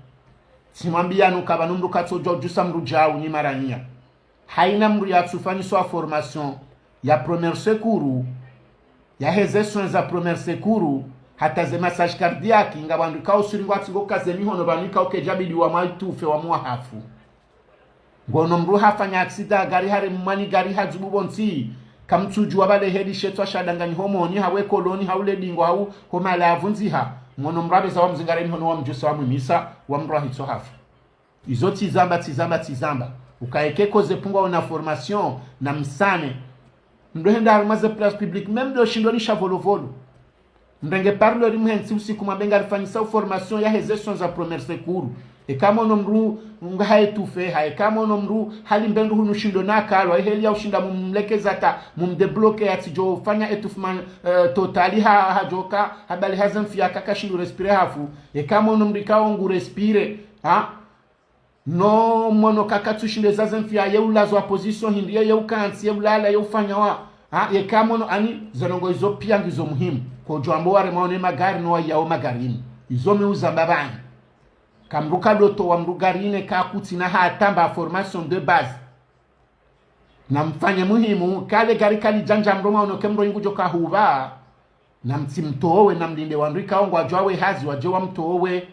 Tsimwambiyanu ka pvanu mdru katsodjuwa udjusa mdru djau ni maranya. Haina mdru yatsufanyiswa formation ya premier secours, ya heze soins za premier secours, hata ze massage cardiaque, ngapvo wandru kao suri ngwatsingo kaze mihono pvanu ikao kedjabidi wamwa itufe wamwa hafu. Ngono mdru hafanya accident gari haremwa ni gari hadzubu pvontsi, kamtsudjuwa pvale heli she tswa shadanganyi homoni, hau e koloni, hau le dingo, hau ho mahala yavundziha. Ngono mdru apveza wamzingare mihono wamdjusa wamwimisa, wamdru ahitso hafu. Izo tsi zamba, tsi zamba, tsi zamba. Ukaeke ko ze pungwa ona formation, na msane. Mdru henda harumwa ze place publique, même ndo shindo ni sha volovolo. Mrenge parleur mhentsi usiku mwambe ngarifanyisao formation ya heze soins za premier secours. Eka mwono mdru nga ha étouffé, ha eka mwono mdru hali mbe ndru hunu shindo na kalwa, eheli ya ushinda mumlekeza ta, mumdébloquer yatsidjo fanya étouffement, euh, total ha, hadjoka, habali haze mfi yaka kashindu respirer hafu. Eka mwono mdru ikao ngu respirer, ha? No mwono ka katsushinda eza ze mfi ya ye ulazwa position hindri ye, ye ukantsi, ye ulala, ye ufanya wa. Ha, yeka mwono ani, ze ndrongo izo piya ngizo muhimu. Kodjo amba waremwao ne magari no wayao magarini. Izo mi uzamba pvanu. Ka mdru kadotowa mdru garini ka kutsina hata mba formation de base. Na mfanye muhimu, ka le gari kalidjandja mdru mwaono ke mdru ingudjo kahupva. Na mtsimtowe, na mlinde wandru ikao ngwadjuwao ye hazi wadje wamtowe.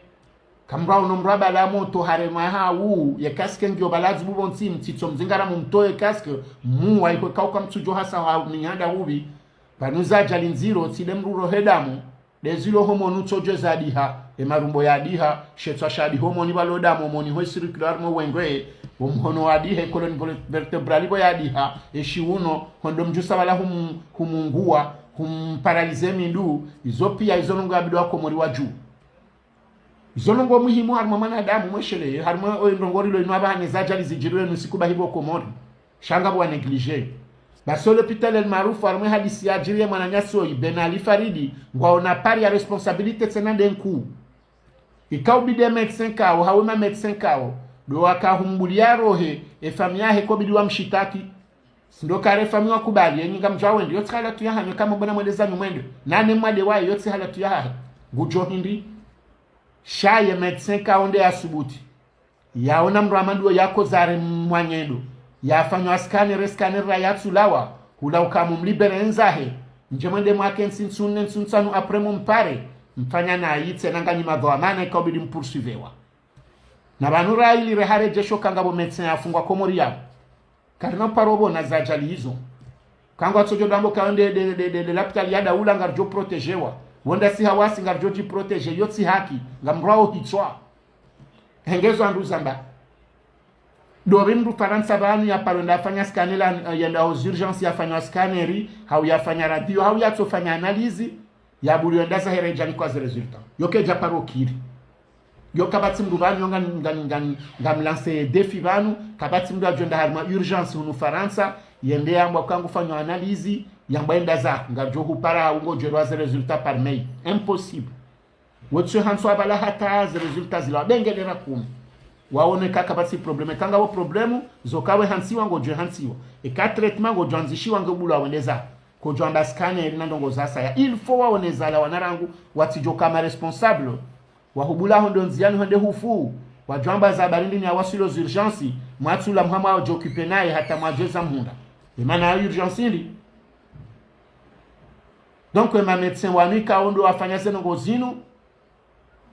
Ka mdru aono mdru apvala moto haremwa hau, ye casque ngiyo pvala dzubu pvontsi, mtsitso mzingara mumtowe casque, muwa ikao kamtsudjo hasa ha minyanda hupvi. Pvanu ze ajali ndziro, tsi nde mdru urohe damu, nde zilo homoni utsodjo zadiha, e marumbo yadiha, she tswa shadiha homoni pvalo damu, homoni ho circulaire mo wengwe, wo mhono wadiha, e colonne vol-, vertébrale pvo yadiha, e shiuno, hondo mdjusa pvala humu-, humunguwa, humparalyser mindru, izo piya izo ndrongo yabidi wakomori wadjuwe. Izo ndrongo muhimu harumwa mwanadamu mwesheleye, harumwa oyo ndrongo rilo inu apvaha ne ze ajali zidjiriwe nusiku pvahi pvo Komori. Sha ngapvo wa négligé. Basi o l'hôpital El Maarouf harumwa e hadisi yadjiriye mwananyasi oyi Ben Ali Faridi, ngwaona part ya responsabilité tsena nde nkuu. Ikao bidi e médecin kao, hau e ma médecin kao, ndo waka humbuliya rohe, e famille yahe kobidi wamshitaki. Sindo kare famille wakubali, enyi ngamdjuwa wende, yo tsi halatu yahanyu, eka mwona mwende zanyu mwende. Nane mwade waye, yo tsi halatu yahahe. Ngudjo hindri. Sha ye médecin kao nde yasubuti. Yaona mdru amandro yako zare mwanyedo. Yafanywa scanner, scanner ra yatsulawa. Hula uka mumlibérer ndzahe. Ndje mwende mwake ntsi ntsune ntsi ntsanu après mumpare. Mfanya nayi tsena nganyi madhwamana ikao bidi mpoursuivewa. Na pvanu ra ili re haredjesho ka ngapvo médecin yafungwa Komori yapvo. Karina uparo pvona ze ajali izo. Ka ngwatsodjo dwambo ka wende nde, nde, nde, nde lapitali ya daula ngaridjo protégewa. Wonda si hawasi ngaridjo dji protéger, yo tsi haki, ngamdrwao hitswa. Hengezo andru zamba. Dopvi mdru Farantsa pvanu yaparo nda afanya scanner, eh, yenda aux urgences yafanya scanner, hau yafanya radio, hau yatsofanya analyse, yabuliwa nda zahe redjani kwa ze résultat. Yo kedja paro kiri. Yo kapvatsi mdru pvanu, yo nga, nga, nga, ngamlance défi pvanu, kapvatsi mdru adjo enda harumwa urgence hunu Farantsa, yende yambwa ka ngufanywa analyse, yambwa enda za, ngadjo hupara, ungodjo rwa ze résultat par mail. Impossible. Wetsu hantsiwa pvala hata ze résultat zila, wabengelera kumi. Waone ka kapvatsi problème, ka ngapvo problème, zo kawe hantsiwa, ngodjo hantsiwa. Eka traitement ngodjo andzishiwa nge ubulwa wende za. Kodjo amba scanner na ndrongo za saya. Il faut waone zala wana rangu, watsidjo kama responsable. Wahubula ho ndo ndziani hende hufu. Wadjwamba za habari ndrini ya waswili aux urgences. Mwatsula mhama wadjo occuper naye hata mwadjeza mhundra. Emana ya urgence ndri. Donc, ema médecin wanu ikao ndo wafanya ze ndrongoo zinu.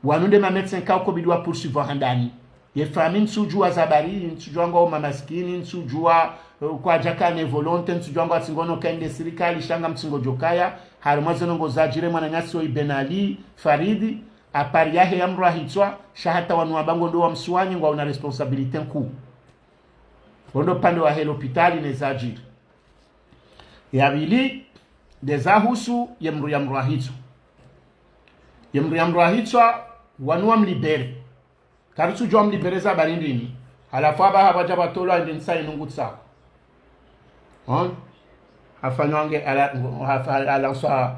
Wanu nde ma médecin ikao kobidi wa poursuivre handani. Ye famille ntsudjua za habari, ntsudjua ngwao mamaskini, ntsudjua, eh, kwadjaka ne volonté, ntsudjua ngwao tsi ngono kende sirikali, sha ngamtsingodjo kaya, harimwa ze ndrongoo zadjiri mwananyasi oyi Ben Ali Faridi, à part yahe ya mdru ahitswa, sha hata wanu wa bango ndo wamswanye ngwao na responsabilité nkuu. Wo ndo pande wahe lopitali ne zadjiri. Ya pvili, nde za husu ye mdru ya mdru ahitswa. Ye mdru ya mdru ahitswa, wanu wamlibéré. Karitsudjua wamlibéré za habari ndrini. Halafu apvaha pvadja pvatolwa ndrini sa inu ngutsaho. Hon? Hafanywa nge à la, hafa-, à la soi,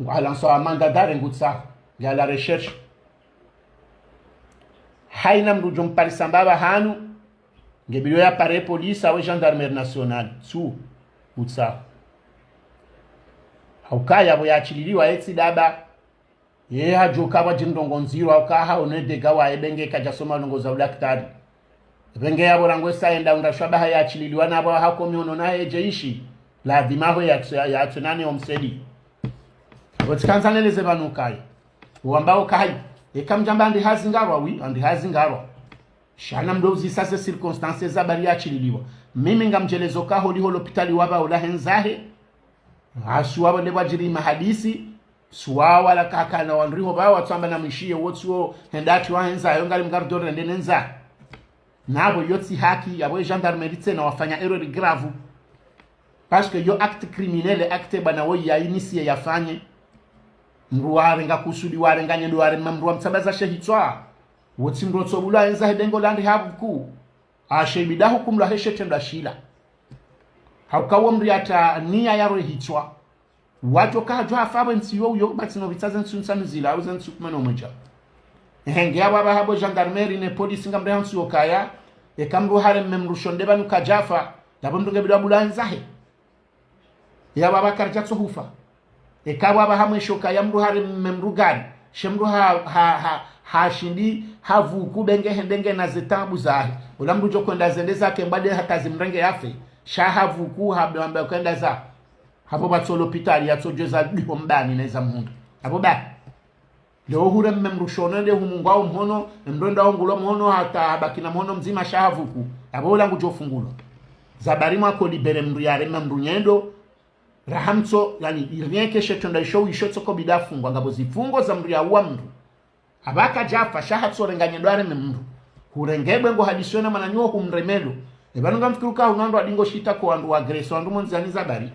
à la soi mandat d'arrêt ngutsaho. Nge à la recherche. Haina mdru djo mparisa mbapvi hanu, nge bidi ya pare police awe gendarmerie nationale. Tsu, ngutsaho. Hauka yapvo yatsililiwa etsi daba. Ye hadjo kapvwa djindrongoo ndziro, hauka haone dega wa ebe nge kadjasoma ndrongoo za udaktari. Ebe nge yapvo rangu esa enda unda shwaba haya atsililiwa na apvo hako mihono na hedje ishi. Ladhima ho ya, ya, ya tsunane omsedi. Apvo tsikandza neleze pvanu kayi. Wamba okayi. Eka mdjamba andi hazingarwa, oui, andi hazingarwa. Sha namdjo uzisa ze circonstances za habari yatsililiwa. Mimi ngamdjelezo ka holiho lopitali wapva ola hendzahe. Hasuwa pvo nde pvwadjiri mahadisi. Suwa wala kakana wandru iho pvawo watsamba na mwishiye wotsi wo henda atsi wa hendzahe, yo ngali mngardo rende nendza. Na apvo yo tsi haki, yapvo ye gendarmerie tsena wafanya erreur grave. Parce que yo acte criminel, acte bwana wo ya initié yafanye. Mdru warenga kusudi, warenga nyendo, warema mdru wamtsabaza she hitswa. Wotsi mdru otsobulwa hendzahe bengo landi havuku. Ashe ibidi ahukumulwa he she trendwa shila. Hauka wo mdru yatra niya yaro hitswa. Wadjo kahadjo hafa apvo ntsi yo uyo, ba tsi no pvitsa ze ntsi ntsanu zila, au ze ntsi kume no mwedja. Ehe, nge apvo apvaha pvo gendarmerie ne police ngamreha ntsi yo kaya, eka mdru hareme mdru shonde pvanu kadjafa, yapvo mdru nge bidi abulwa hendzahe. Yapvo apvaha karidja tso hufa. Eka apvo apvaha mwesho kaya mdru hareme mdru gari, she mdru ha, ha, ha, hashindi, havuku be nge hende nge na ze tabu zahe. Ola mdru djo kwenda zende zake mbade hata zimrenge yafe. Sha havuku, hamba, hamba kwenda za. Hapvo pvatso lopitali yatsodjeza diho mbani neza mhundra. Apvo ba. Leo hure mme mdru shonde humungwa omhono, mdru enda ongulwa mhono hata habaki na mhono mdzima sha havuku. Apvo ola ngudjo fungulwa. Za habari mwako libéré mdru yarema mdru nyendo. Rahamtso, yani, rien que she trendwa isho, isho tsoko bidi afungwa, ngapvo zifungo za mdru yauwa mdru. Apvaha kadjafa, sha hatsorenga nyendo areme mdru. Hurenge bwe ngo hadisiwe na mwananyaho humremelo. Epvanu ngamfikiri uka hunu wandru wadingo shita ko wandru wa agresser wandru mo ndziani za habari.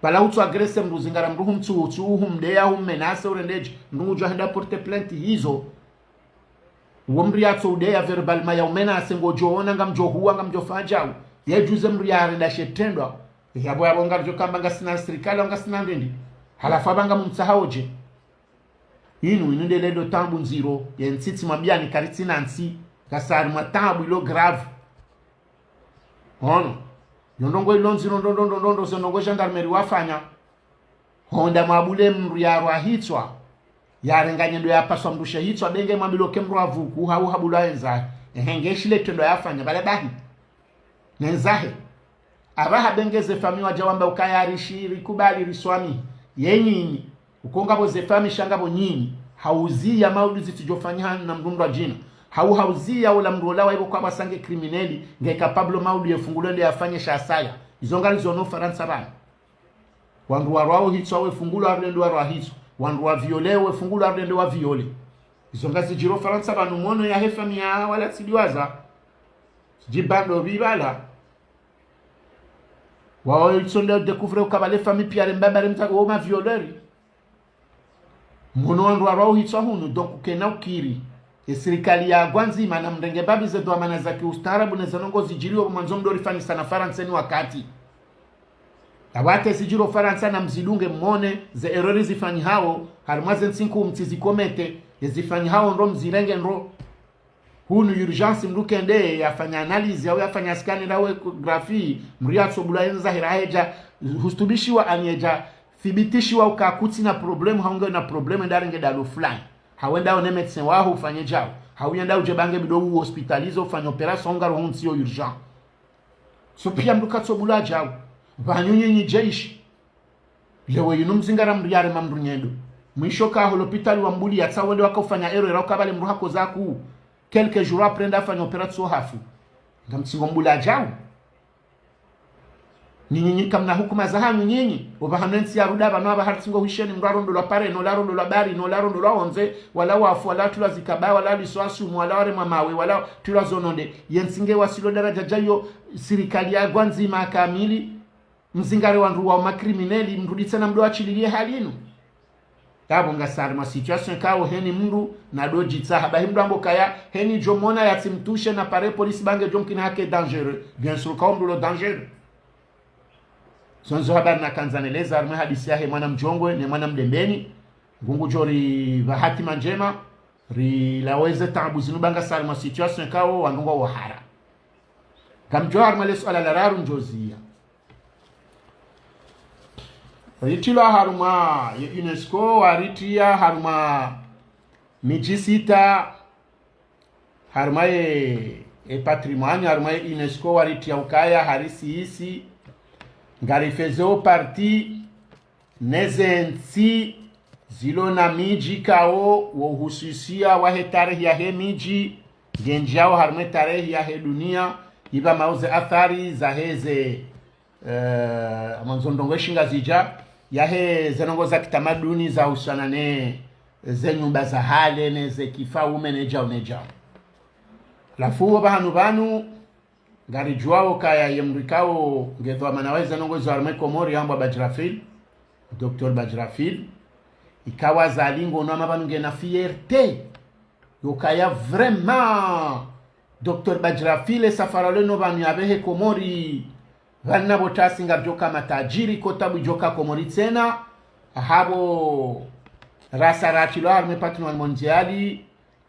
Pvala hutso agresser mdru zingara mdru humtsu, utsu, humdeya, hummenacer, urendedje. Mdru ngudjo henda porter plainte hizo. Uwo mdru yatso udeya verbalement ya umenacer ngodjo ona ngamdjo huwa, ngamdjo fanya djau. Ye djuze mdru yarenda she trendwa. Yapvo yapvo ngaridjo kamba ngasina sirikali, ngasina ndrindi. Halafu apvaha ngamumtsaha odje. Inu, inu nde lelo tabu ndziro, ye ntsi tsi mwambiani karitsina ntsi, ngasi harimwa tabu ilo grave. Ono, yo ndrongoo ilo ndziro ndo, ndo, ndo, ndo, ndo, ze ndrongoo gendarmerie wafanya. Honda mwabule mdru yarwa hitswa, yarenga nyendo yapaswa mdru she hitswa, be nge mwambilwa ke mdru havuku, hau habulwa hendzahe. Ehe, nge shile trendwa yafanya, pvala bahi. Nendzahe. Apvaha be nge ze famille wadja wamba ukaya rishi, rikubali, riswami. Ye nyinyi. Uko ngapvo ze famille sha ngapvo nyinyi. Hauziya maudu zitsidjo fanyihana na mdru mdru adjina. Hau hauziya ola mdru ola wa ipvo kwamba sa nge criminel, nge capable maudu ye fungulwe nde yafanye sha saya. Izo ngarizono Farantsa pvanu. Wandru warwao hitswa wefungulwa arende warwa hitswa. Wandru wa violer wefungulwa arende wa violer. Izo ngazidjiro Farantsa pvanu mwono yahe famille ya wala tsidiwaza. Tsidjibando pvi pvala. Wao itso nde découvrir uka pvale famille piya re mbaba re mta-, wo ma violeurs. Mhono wandru warwao hitswa hunu, donc kena ukiri. Ye sirikali ya gwandzima na mrenge mbapvi ze dhwamana za kiustaarabu ne ze ndrongoo zidjiriwo mwandzo mdorifanyisa na Farantsa ni wakati. Apvo hata zidjiro Farantsa na mzidunge mone, ze erreurs zifanyihao, harimwa ze ntsi nkuu mtsizikomete, ye zifanyihao ndo mzirenge ndo. Hunu urgence mdru kende yafanya analyse, au yafanya scanner, au échographie, mdru yatsobulwa yendza hira hedja, hustubishiwa ani yedja, thibitishiwa uka kutsina problème, hau nge na problème, ndarenge dalo fulani. Hau enda one médecin waho ufanye djau. Hau yenda udje bange bido uhospitalize ufanye opération ngaroho ntsi yo urgent. So pia mndru katsobula djau. Pvanu nyinyi jeshi. Leo yinu mzingara mndru yarema mndru nyendo. Mwisho ka ho lopitali wambuliya tsa wende waka ufanya erreur uka pvale mndru hakoza ku. Quelques jours après nda afanya opération hafu. Ngamtsingo mbula djau. Nyinyi nyi kamna hukuma zahanyu nyinyi. Opvahanu entsi yarudi pvanu apvaha ritsingo hwisheni mndru arondolwa pare, no larondolwa bari, no larondolwa ondze, wala wafu, wala tulwa zikaba, wala liswa sumu, wala waremwa mawe, wala tulwa zononde. Yentsi nge wasilo daraja djayo, sirikali ya gwandzima kamili, mzingare wandru wa ma criminels, mrudi tsena mdo achililie hali inu. Yapvo ngasi harimwa situation kao heni mndru na dodjitsaha. Bahi mndru ambo kaya heni djo mona yatsimtushe na pare police bange djo mkini hake dangereux. Bien sûr, kao mndru lo dangereux. Zonzo habari nakandza neleza, harimwe hadisi yahe mwana Mdjongwe ne mwana Mdembeni. Ngungu djo ri pvahati mandjema, rilaweze taabu zinu ba ngasi harimwa situation kao wandru ngwa wahara. Ngamdjo harimwa le suala la raru ndjoziya. Ritilwa harumwa ye UNESCO, waritia harumwa midji sita, harumwa ye, ye patrimoine, harumwa ye UNESCO, waritia ukaya, harisi isi, ngarifezeo partie, neze ntsi zilo na midji kao, wo uhususia wahe tarehi yahe midji, ngendjiao harumwa ye tarehi yahe dunia, iba mauze athari zaheze, eh, amandzo ndrongo eshinga zidja, yahe ze ndrongo za kitamaduni zahusiana ne ze nyumba za hale, ne ze kifaume, ne djau, ne djau. Halafu wo pvahanu pvanu, ngaridjuao kaya ye mndru ikao nge dhwamana wahe ze ndrongo zo harumwa ye Komori yambwa Badjrafil, Docteur Badjrafil, ikao Azali ngono ama pvanu ngena fierté, yokaya vraiment, Docteur Badjrafil, esafara leno pvanu yapvehe Komori, pvanu na pvo tasi ngaridjoka matajiri, ko tabu idjoka Komori tsena, hapvo rasa ratilwa harumwa ye patrimoine mondial,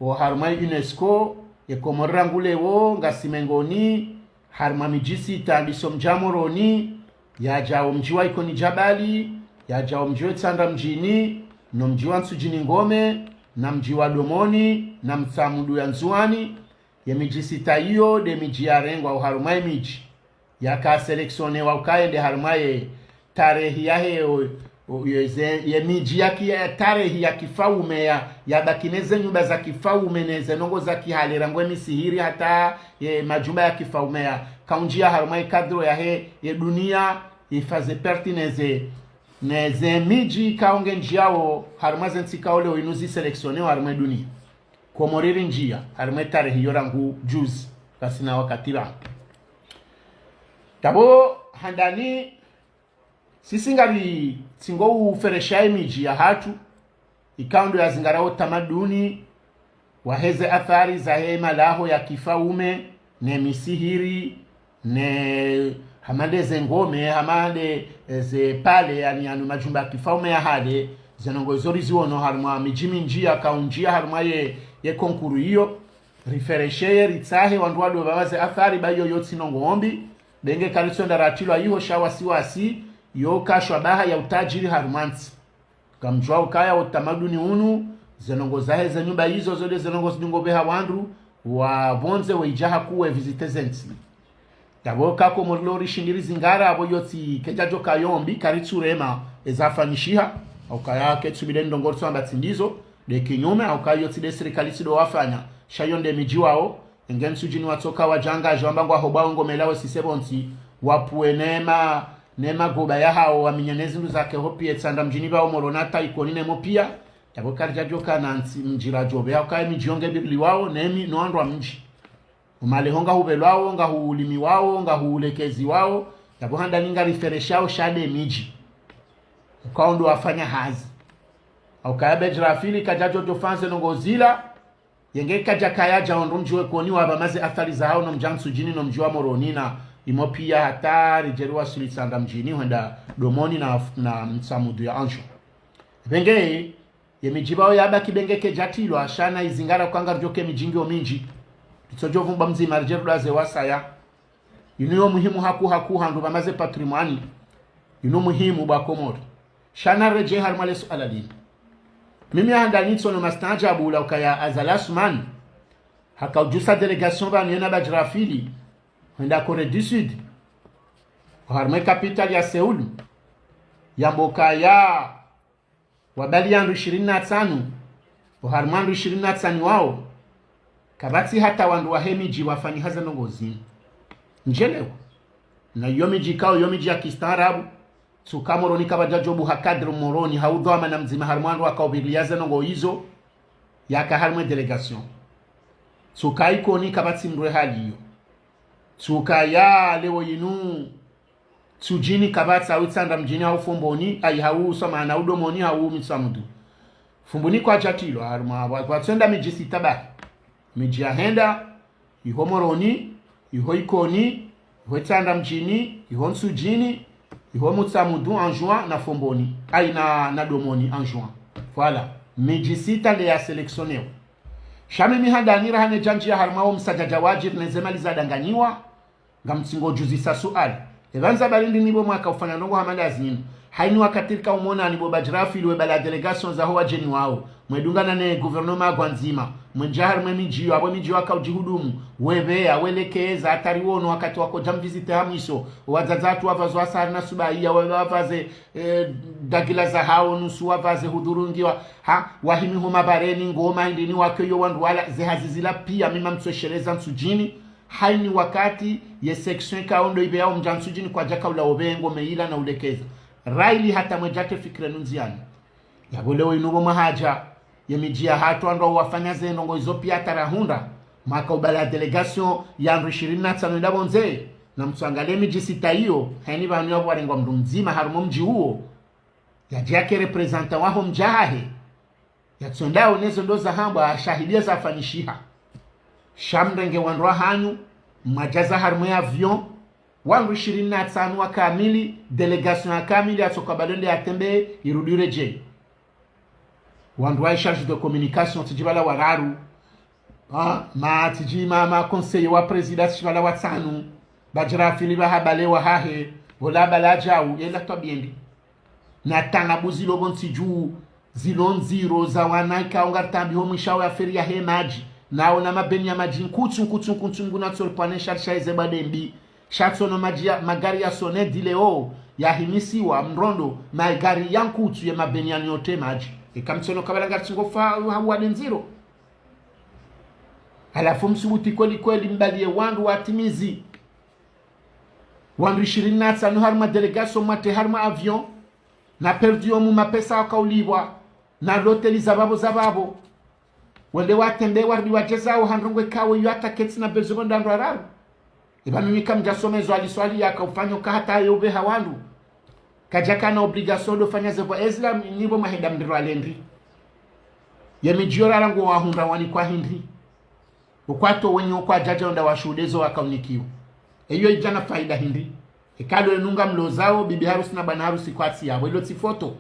wo harumwa ye UNESCO, ye Komori rangu leo, ngasi mengoni, harumwa midji sita ndiso mdji wa Moroni, yadjao mdji wa Ikoni Djabali, yadjao mdji wa Itsandra Mdjini, no mdji wa Ntsudjini Ngome, na mdji wa Domoni, na Mtsamudu ya Ndzuani, ye midji sita iyo, nde midji yarengwa oharumwa ye midji yaka sélectionné wa ukaya nde harumwa ye tarehi yahe, o, o, ye ze, ye midji ya ki, ya tarehi ya kifaume ya, yabaki ne ze nyumba za kifaume ne ze ndrongo za kihale rangu ye misihiri hata ye majumba ya kifaume ya kaundjia harumwa ye cadre yahe ye dunia, ifaze partie ne ze, ne ze midji kao ngendjiao harumwa ze ntsi kao leo inu zi sélectionné harumwa ye dunia. Komori rindjia harumwa ye tarehi iyo rangu juzi, kasina wakati pvanu. Yapvo handani, sisi ngaritsingo uferesha ye midji yahatru, ikao ndo yazingara wo utamaduni, waheze athari zahe malaho ya kifaume, ne misihiri, ne hama nde ze ngome, hama nde, eh, ze palais, yaani yanu majumba ya kifaume ya hale, ze ndrongo izo riziono harumwa midji mindji yakaundjia harumwa ye, ye concours iyo, riferesheye, ritsahe, wandru wado pvapvaze athari, ba iyo yo tsi ndrongo ombi, benge karitsonda ratilwa iho sha wasiwasi, yo kashwa baha ya utajiri harumwa ntsi. Ngamdjuao ukaya utamaduni unu, ze ndrongo zahe ze nyumba izo zo nde ze ndrongo zidungo pveha wandru wa pvondze weidja haku we visité ze ntsi. Yapvo ka Komori lo rishindi rizingara, apvo iyo tsi kedjadjoka yo mbi, karitsurema eza fanyishiha, hau kaya ketsu bile ndrongo ritsuamba tsi ndizo, nde kinyume, hau kaya iyo tsi nde sirikali tsi ndo wafanya, sha iyo nde midji wao, enge Ntsudjini watsoka wadjanga, djwamba ngwa hobwa ngomela we sise pvontsi, wapvuwe ne ma, ne magoba yahao, waminyane zindru zake ho pia, Itsandra Mdjini pvao Moroni hata Ikoni ne mo pia, yapvo karidjadjoka na ntsi mdji radjo pveha, hau kaya midji yo nge birliwao, ne mi, no wandru wa mdji. Umale ho ngahupvelwao, ngahulimiwao, ngahulekeziwao, yapvo handani ngarifereshao sha nde midji. Ukao ndo wafanya hazi. Hau kaya Badjrafil kadjadjo djo fanya ze ndrongo zila, yenge kadjakaya dja ondro mdji we Ikoni wapvamaze athari zahao no mdji wa Ntsudjini no mdji wa Moroni na imo pia hata ridjeri wasuli Itsandra Mdjini hwenda Domoni na, na Mtsamudu ya Anjou. Benge, ye midji pvao yabaki benge kedjatilwa, sha na izingara uka ngaridjoke midji ngiyo mindji. Ritsodjo vumba mdzima ridje rudwaze wasaya. Inu yo muhimu haku haku handru pvamaze patrimoine. Inu muhimu bwa Komori. Sha na redjeye harumwa le suala linu. Mimi handani tsono mastaajabu ula ukaya Azali Assoumani haka udjusa délégation pvanu yena Badjirafili hwenda Corée du Sud, oharumwa capitale ya Séoul, yamba ukaya wabali wandru ishirini na tsanu, oharumwa wandru ishirini na tsanu wao, kapvatsi hata wandru wahe midji wafanyiha ze ndrongoo zinu. Ndjelewa. Na iyo midji ikao iyo midji ya kistaarabu, tsuka Moroni kapvadja djobu ha cadre Moroni, ha udhwamana mdzima harumwa wandru waka upvirilia ze ndrongoo izo, yaka harumwa e délégation. Tsuka Ikoni kapvatsi mndru e hali iyo. Tsuka ya leo inu Ntsudjini kapvatsi, hau Itsandra Mdjini, hau Fomboni, ayi, hau Somana, hau Domoni, hau Mitsamhudru. Fumbuni kwadjatilwa, harumwa, wa, watswenda midji sita bahi. Midji yahenda, iho Moroni, iho Ikoni, iho Itsandra Mdjini, iho Ntsudjini, iho Mitsamhudru, Anjouan, na Fomboni. Ayi, na, na Domoni, Anjouan. Voilà. Midji sita nde ya sélectionnéwa. Sha mimi handani raha ne djandji ya harumwa wo msadjadja wadjiri ne ze mali zadanganyiwa, ngamtsingo djuzisa suala. Epvanu za balindi nibo mwaka ufanya ndrongoo hama nda zinu. Haini wakati rika umonani bo Badjirafili we bala délégation zaho wadjeni wao. Mwedungana ne gouvernement gwa ndzima. Mwendja harumwa e midji yo, apvo midji yo waka udjihudumu. Wepveya, welekeza, hata riwono wakati wakodja mvisite ha mwiso. Wadzadze watru wapvazo asari na subaiya, wapvaze, eh, dagila zahao, nusu wapvaze hudhurungiwa. Ha, wahimi ho mabareni, ngoma, hindrini wake yo wandru wala, ze hazi zila pia, mimi ngamtsoesheleza Ntsudjini. Haini wakati ye section ikao ndo ipveyao mdja Ntsudjini kwadjaka ula opveye ngome ila na ulekeza. Raili hata mwedjate fikira inu ndziani. Yapvo leo inu pvo mwahadja, ye midji yahatru wandru wafanya ze ndrongoo izo pia hata rahundra, mwaka ubala délégation ya wandru ishirini na tsanu yenda pvondze, na mtsuangalie midji sita iyo, haini pvanu yapvo warengwa mndru mdzima harumwa o mdji uwo. Yadje yake représentant waho mdji wahahe. Yatsonda yaone zo ndo zahambwa, ashahidiye zafanyishiha. Sha mrenge wandru wahanyu, mwadjaza harumwa e avion, wandru ishirini na tsanu wa kamili, délégation ya kamili, yatsoka bado nde yatembee, irudi iredjei. Wandru wa chargé de communication, tsidji pvala wararu. Ah, ma, tsidji ma, ma conseiller wa président, tsidji pvala watsanu. Badjirafili pvaha bale wahahe, pvola bala djau, yela twabiendi. Na tanabu zilo pvontsi dju, zilo ndziro za wana ikao ngaritambiho mwisha wa affaire yahe madji. Naona mabeni ya madji nkutsu, nkutsu, nkutsu, nguna tsoripwane sharisha eze bade mbi. Sha tsono madji ya, magari ya Sone dileo, yahimisiwa, mrondo, magari ya nkutsu ye mabeni ya nyote madji. Eka mtsono kabala ngaritsingo fa, ha, wade ndziro. Halafu msubuti kweli kweli mbaliye wandru watimizi. Wandru ishirini na tsanu harumwa délégation mwatre harumwa avion, na per diem mapesa wakaulipvwa, na loteli za pvapvo za pvapvo. Wende watembee warudi wadjezao ha ndrongoo ikao iyo hata ketsi na belzo pvo nda wandru wararu. Eba mimi kamdjasoma ezo Ali Swalihi yaka ufanya uka hata yo upveha wandru. Kadjakana obligation do fanya ze pvo ezila nibo mwahenda mndru alendri. Ye midji yo rara ngo wahundra wanikwa hindri. Ukwato wenyi okwadjadja onda washuhude zo wakaunikiwa. Eyo idjana faida hindri. Eka lo inu ngamlozao, bibi harusi na bwana harusi kwatsi yapvo. Ilo tsi foto.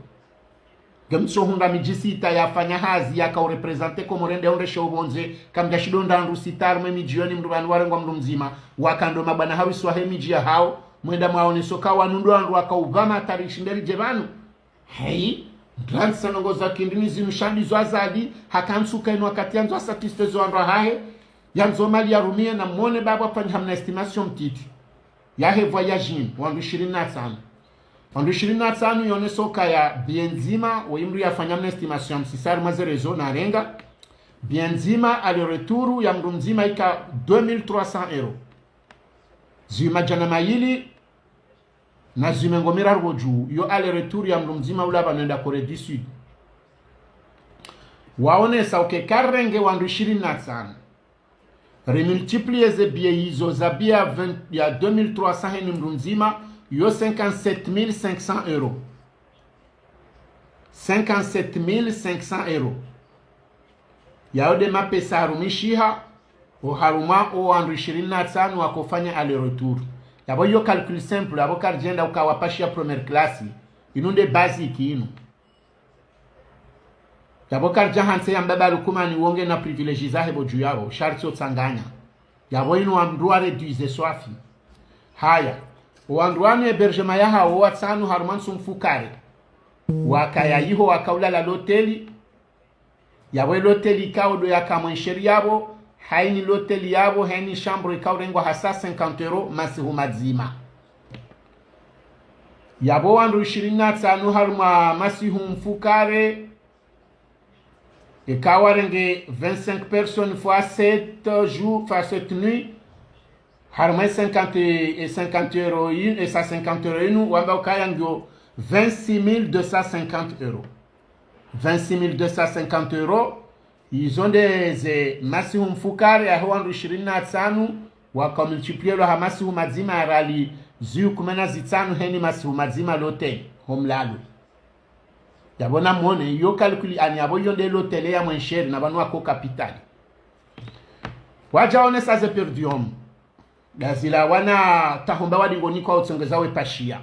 Ngemtsohundra midji sita yafanya hazi, yaka ureprésenter Komori nde ondreshe opvondze, kamdjashindo nda wandru sita harumwa e midji yo ni mndru pvanu warengwa mndru mdzima, wakando mabwana harusi wahe midji yahao, mwenda mwaoneso ka wanu ndo wandru waka upva matari shinde ridje pvanu. Hei, mdru andisa ndrongoo za kindrini zinu sha ndizo Azali, haka ntsuka inu wakati yandzo asatisfeze wandru wahahe, yandzo mali yarumiye na mone baba afanya hamna estimation mtiti. Yahe voyage inu, wandru ishirini na tsanu. Wandru ishirini na tsanu yoneso kaya biye ndzima, wo imndru yafanya mna estimation msisari mwa ze réseaux narenga. Biye ndzima, aller-retour, ya mndru mdzima ika deux mille trois cents euros. Zihwi madjana mayili, na zihwi mengo miraru pvo dju, yo aller-retour ya mndru mdzima ula pvanu enda Corée du Sud. Waonesa uke karenge wandru ishirini na tsanu. Remultiplier ze biye izo za biye ya vingt, ya deux mille trois cents heni mndru mdzima, yo cinquante-sept mille cinq cents euros. Cinquante-sept mille cinq cents euros. Yayo nde mapesa yarumishiha, oharumwa owandru ishirini na tsanu wakofanya aller-retour. Yapvo iyo calcul simple, yapvo karidjenda ukawapashiya première classe. Inu nde basique inu. Yapvo karidja hantsi ya mbaba Lukumani wonge na privilège zahe pvo dju yapvo, sharti otsanganya. Yapvo inu wandru wa réduire swafi. Haya. Owandru wanu hébergement yahawo watsanu harumwa ntsu mfukare. Wakaya iho wakaulala loteli. Yapvo e loteli ikao ndo yaka mwensheri yapvo, hayini loteli yapvo, hayini chambre ikao irengwa ha cent cinquante euros masihu madzima. Yapvo wandru ishirini na tsanu harumwa masihu mfukare, ikao warenge vingt-cinq personnes fois sept jours, fois sept nuits, harumwa e cinquante, e cinquante euros yi-, e cent cinquante euros yinu, wamba ukaya ngiyo vingt-six mille deux cent cinquante euros. Vingt-six mille deux cent cinquante euros, izo nde ze masihu mfukare yaho wandru ishirini na tsanu, waka multiplier lwa ha masihu madzima ya rali zihwi kume na zitsanu hayini masihu madzima loteli, ho mlalo. Yapvo namwone, iyo calcul ani yapvo iyo nde loteli ya mwensheri na pvanu wako kapitali. Wadja wonesa ze per diem. Dazila wana tahomba wadingoni kwa utsongeza we pashiya.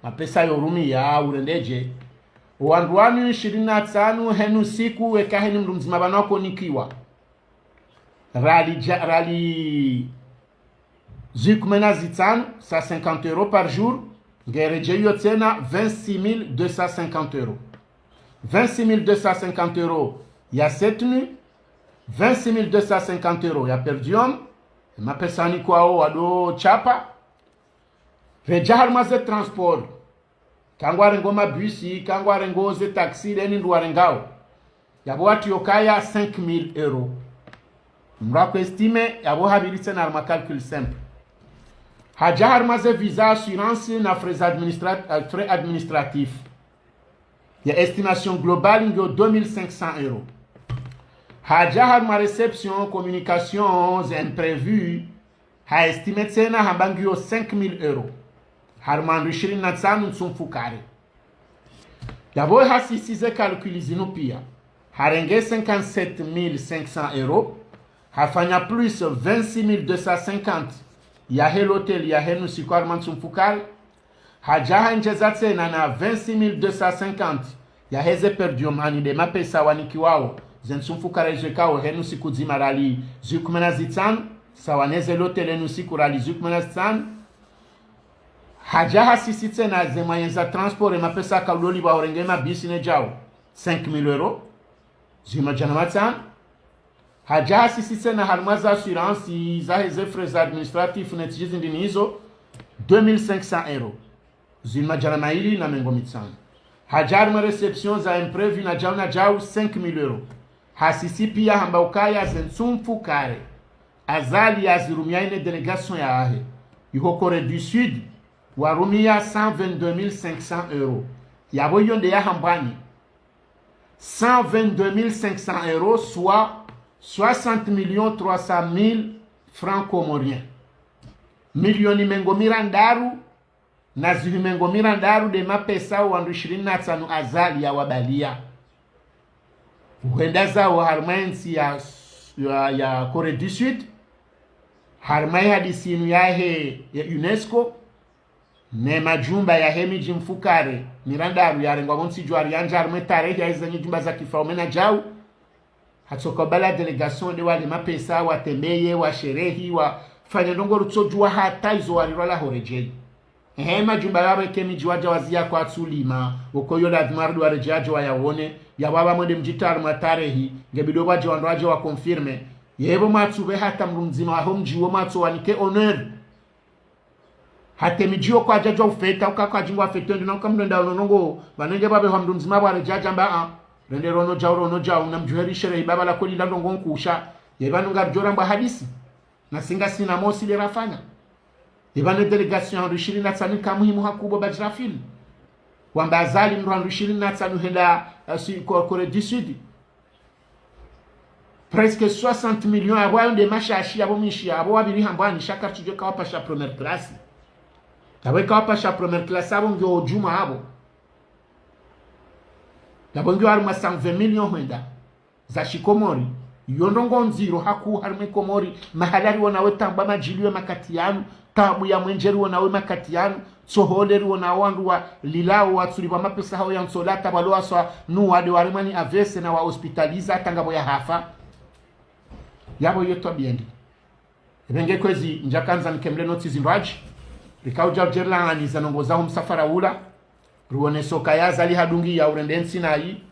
Mapesa yo rumiya, urendedje. Wandru wanu ishirini na tsanu hayinu siku weka hayini mndru mdzima pvanu wakonikiwa. Rali dja-, rali zihwi kume na zitsanu, cent cinquante euros par jour, ngeredjeyo tsena vingt-six mille deux cent cinquante euros. Vingt-six mille deux cent cinquante euros ya sept nuits, vingt-six mille deux cent cinquante euros ya per diem, e mapesa yanu ikao wado chapa. Redja harumwa ze transport, ka ngwarengo mabisi, ka ngwarengo ze taxi, leni ndo warengao. Yapvo wati yokaya cinq mille euros. Mndru ako estimer, yapvo hapviri tsena harumwa calcul simple. Hadja harumwa ze visa, assurance na frais administrat-, euh, frais administratifs. Ya estimation globale ngiyo deux mille cinq cents euros. Hadja harumwa réception, communication, ze imprévu, ha estimer tsena hamba ngiyo cinq mille euros. Harumwa wandru ishirini na tsanu ntsu mfukare. Yapvo hasisi ze calcul zinu piya. Harenge cinquante-sept mille cinq cents euros. Hafanya plus vingt-six mille deux cent cinquante yahe loteli yahe nusiku harumwa ntsu mfukare. Hadja handjeza tsena na vingt-six mille deux cent cinquante yaheze per diem ani nde mapesa wanikiwao ze ntsu mfukare izo ikao he nusiku dzima rali zihwi kume na zitsanu, sawa neze loteli nusiku rali zihwi kume na zitsanu. Hadja hasisi tsena ze moyens za transport, e mapesa yaka udolipva horenge mabisi ne djau, cinq mille euros, zihwi madjana matsanu. Hadja hasisi tsena harumwa za assurance, zaheze frais administratifs ne tsidji zindrini izo, deux mille cinq cents euros, zihwi madjana mayili na mengo mitsanu. Hadja harumwa réception za imprévu na djau na djau, cinq mille euros. Hasisi piya hamba ukaya ze ntsu mfukare Azali yazirumia ine délégation yahe iho Corée du Sud, warumia cent vingt-deux mille cinq cents euros. Yapvo iyo nde yahambwani. Cent vingt-deux mille cinq cents euros, soit soixante millions trois cent mille francs comoriens. Milioni mengo mirandaru na zihwi mengo mirandaru nde mapesa wandru ishirini na tsanu Azali yawabalia. Hwenda zawo harumwa entsi ya, ya, ya Corée du Sud, harumwa ihadisi inu yahe ya UNESCO, ne majumba yahe midji mfukare mirandaru yarengwa pvo ntsi djuwa riyandza harumwa tarehi yaheze nyijumba za kifaume na djau. Hatsoka ubala délégation nde wale mapesa, watembeye, washerehi, wafanye ndrongo rutsodjuwa hata izo warirwa la horedjei. Ehe, majumba yapvo eke midji wadja waziya kwatsu lima, woko iyo lazima warudi waredjei wadje wayawone, yapvo apva mwende mdjitware mwa tarehi, ngebidi pvwadje wandru wadje waconfirme. Yepvo mwatsu pve hata mndru mdzima waho mdji wo mwatso wanike honneur. Hata emidji yo kwadjadjuwa ufeta, uka kwadjingwa feto, ndi na uka mndru enda ono ndrongo, pvanu nge pvapvehwa mndru mdzima pvwaredjei hadja hamba, a, rende rono djau, rono djau, na mdjuheri sherehi pvapva la kweli la ndrongo nkusha. Ye pvanu ngaridjo rambwa hadisi. Na si ngasina mosi le rafanya. Ye pvanu délégation ya wandru ishirini na tsanu ika muhimu hakuu pvo Badjirafil. Wamba Azali mndru wandru ishirini na tsanu henda, eh, si, Ko-, Corée du Sud. Presque soixante millions, apvo ayo nde mashashi, apvo mwishi, apvo wapviri hambwani, sha karitsidjo kawapasha première classe. Apvo ikawapasha première classe, apvo ngiyo djumwa apvo. Apvo ngiyo harumwa cent vingt millions hwenda za shikomori. Iyo ndrongo ndziro hakuu harumwa Komori, mahala riwonao we taabu madjiliwe makati yanu, taabu ya mwenje riwonao we makati yanu, tsohole riwonao wandru walilao watsulipvwa mapesa hawo ya ntsola, hata pvwalo waswa nuwa nde waremwa ni A V C na wa hospitalisé hata ngapvo yahafa. Yapvo iyo twabiya ndi. Epvenge kwezi ndjakandza nikemle notsi zindrwadji. Rikaudja udjerilangani za ndrongo zaho msafara ula. Riwonese ukaya Azali hadungi ya urende ntsi nayi.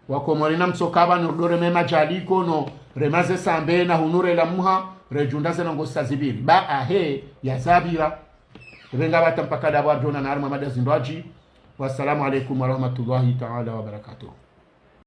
Wakomori namtsoka pvanu ridjo rema madjali kono rema ze sambe na hunu rela mha redjunda ze ndrongoo zisa zipviri. Ba ahe ya zapvira. Epvenga pvata mpaka dapvo ridjo onana harimwa mada zindji. Wassalamu alaikum warahmatullahi taala wabarakatuh.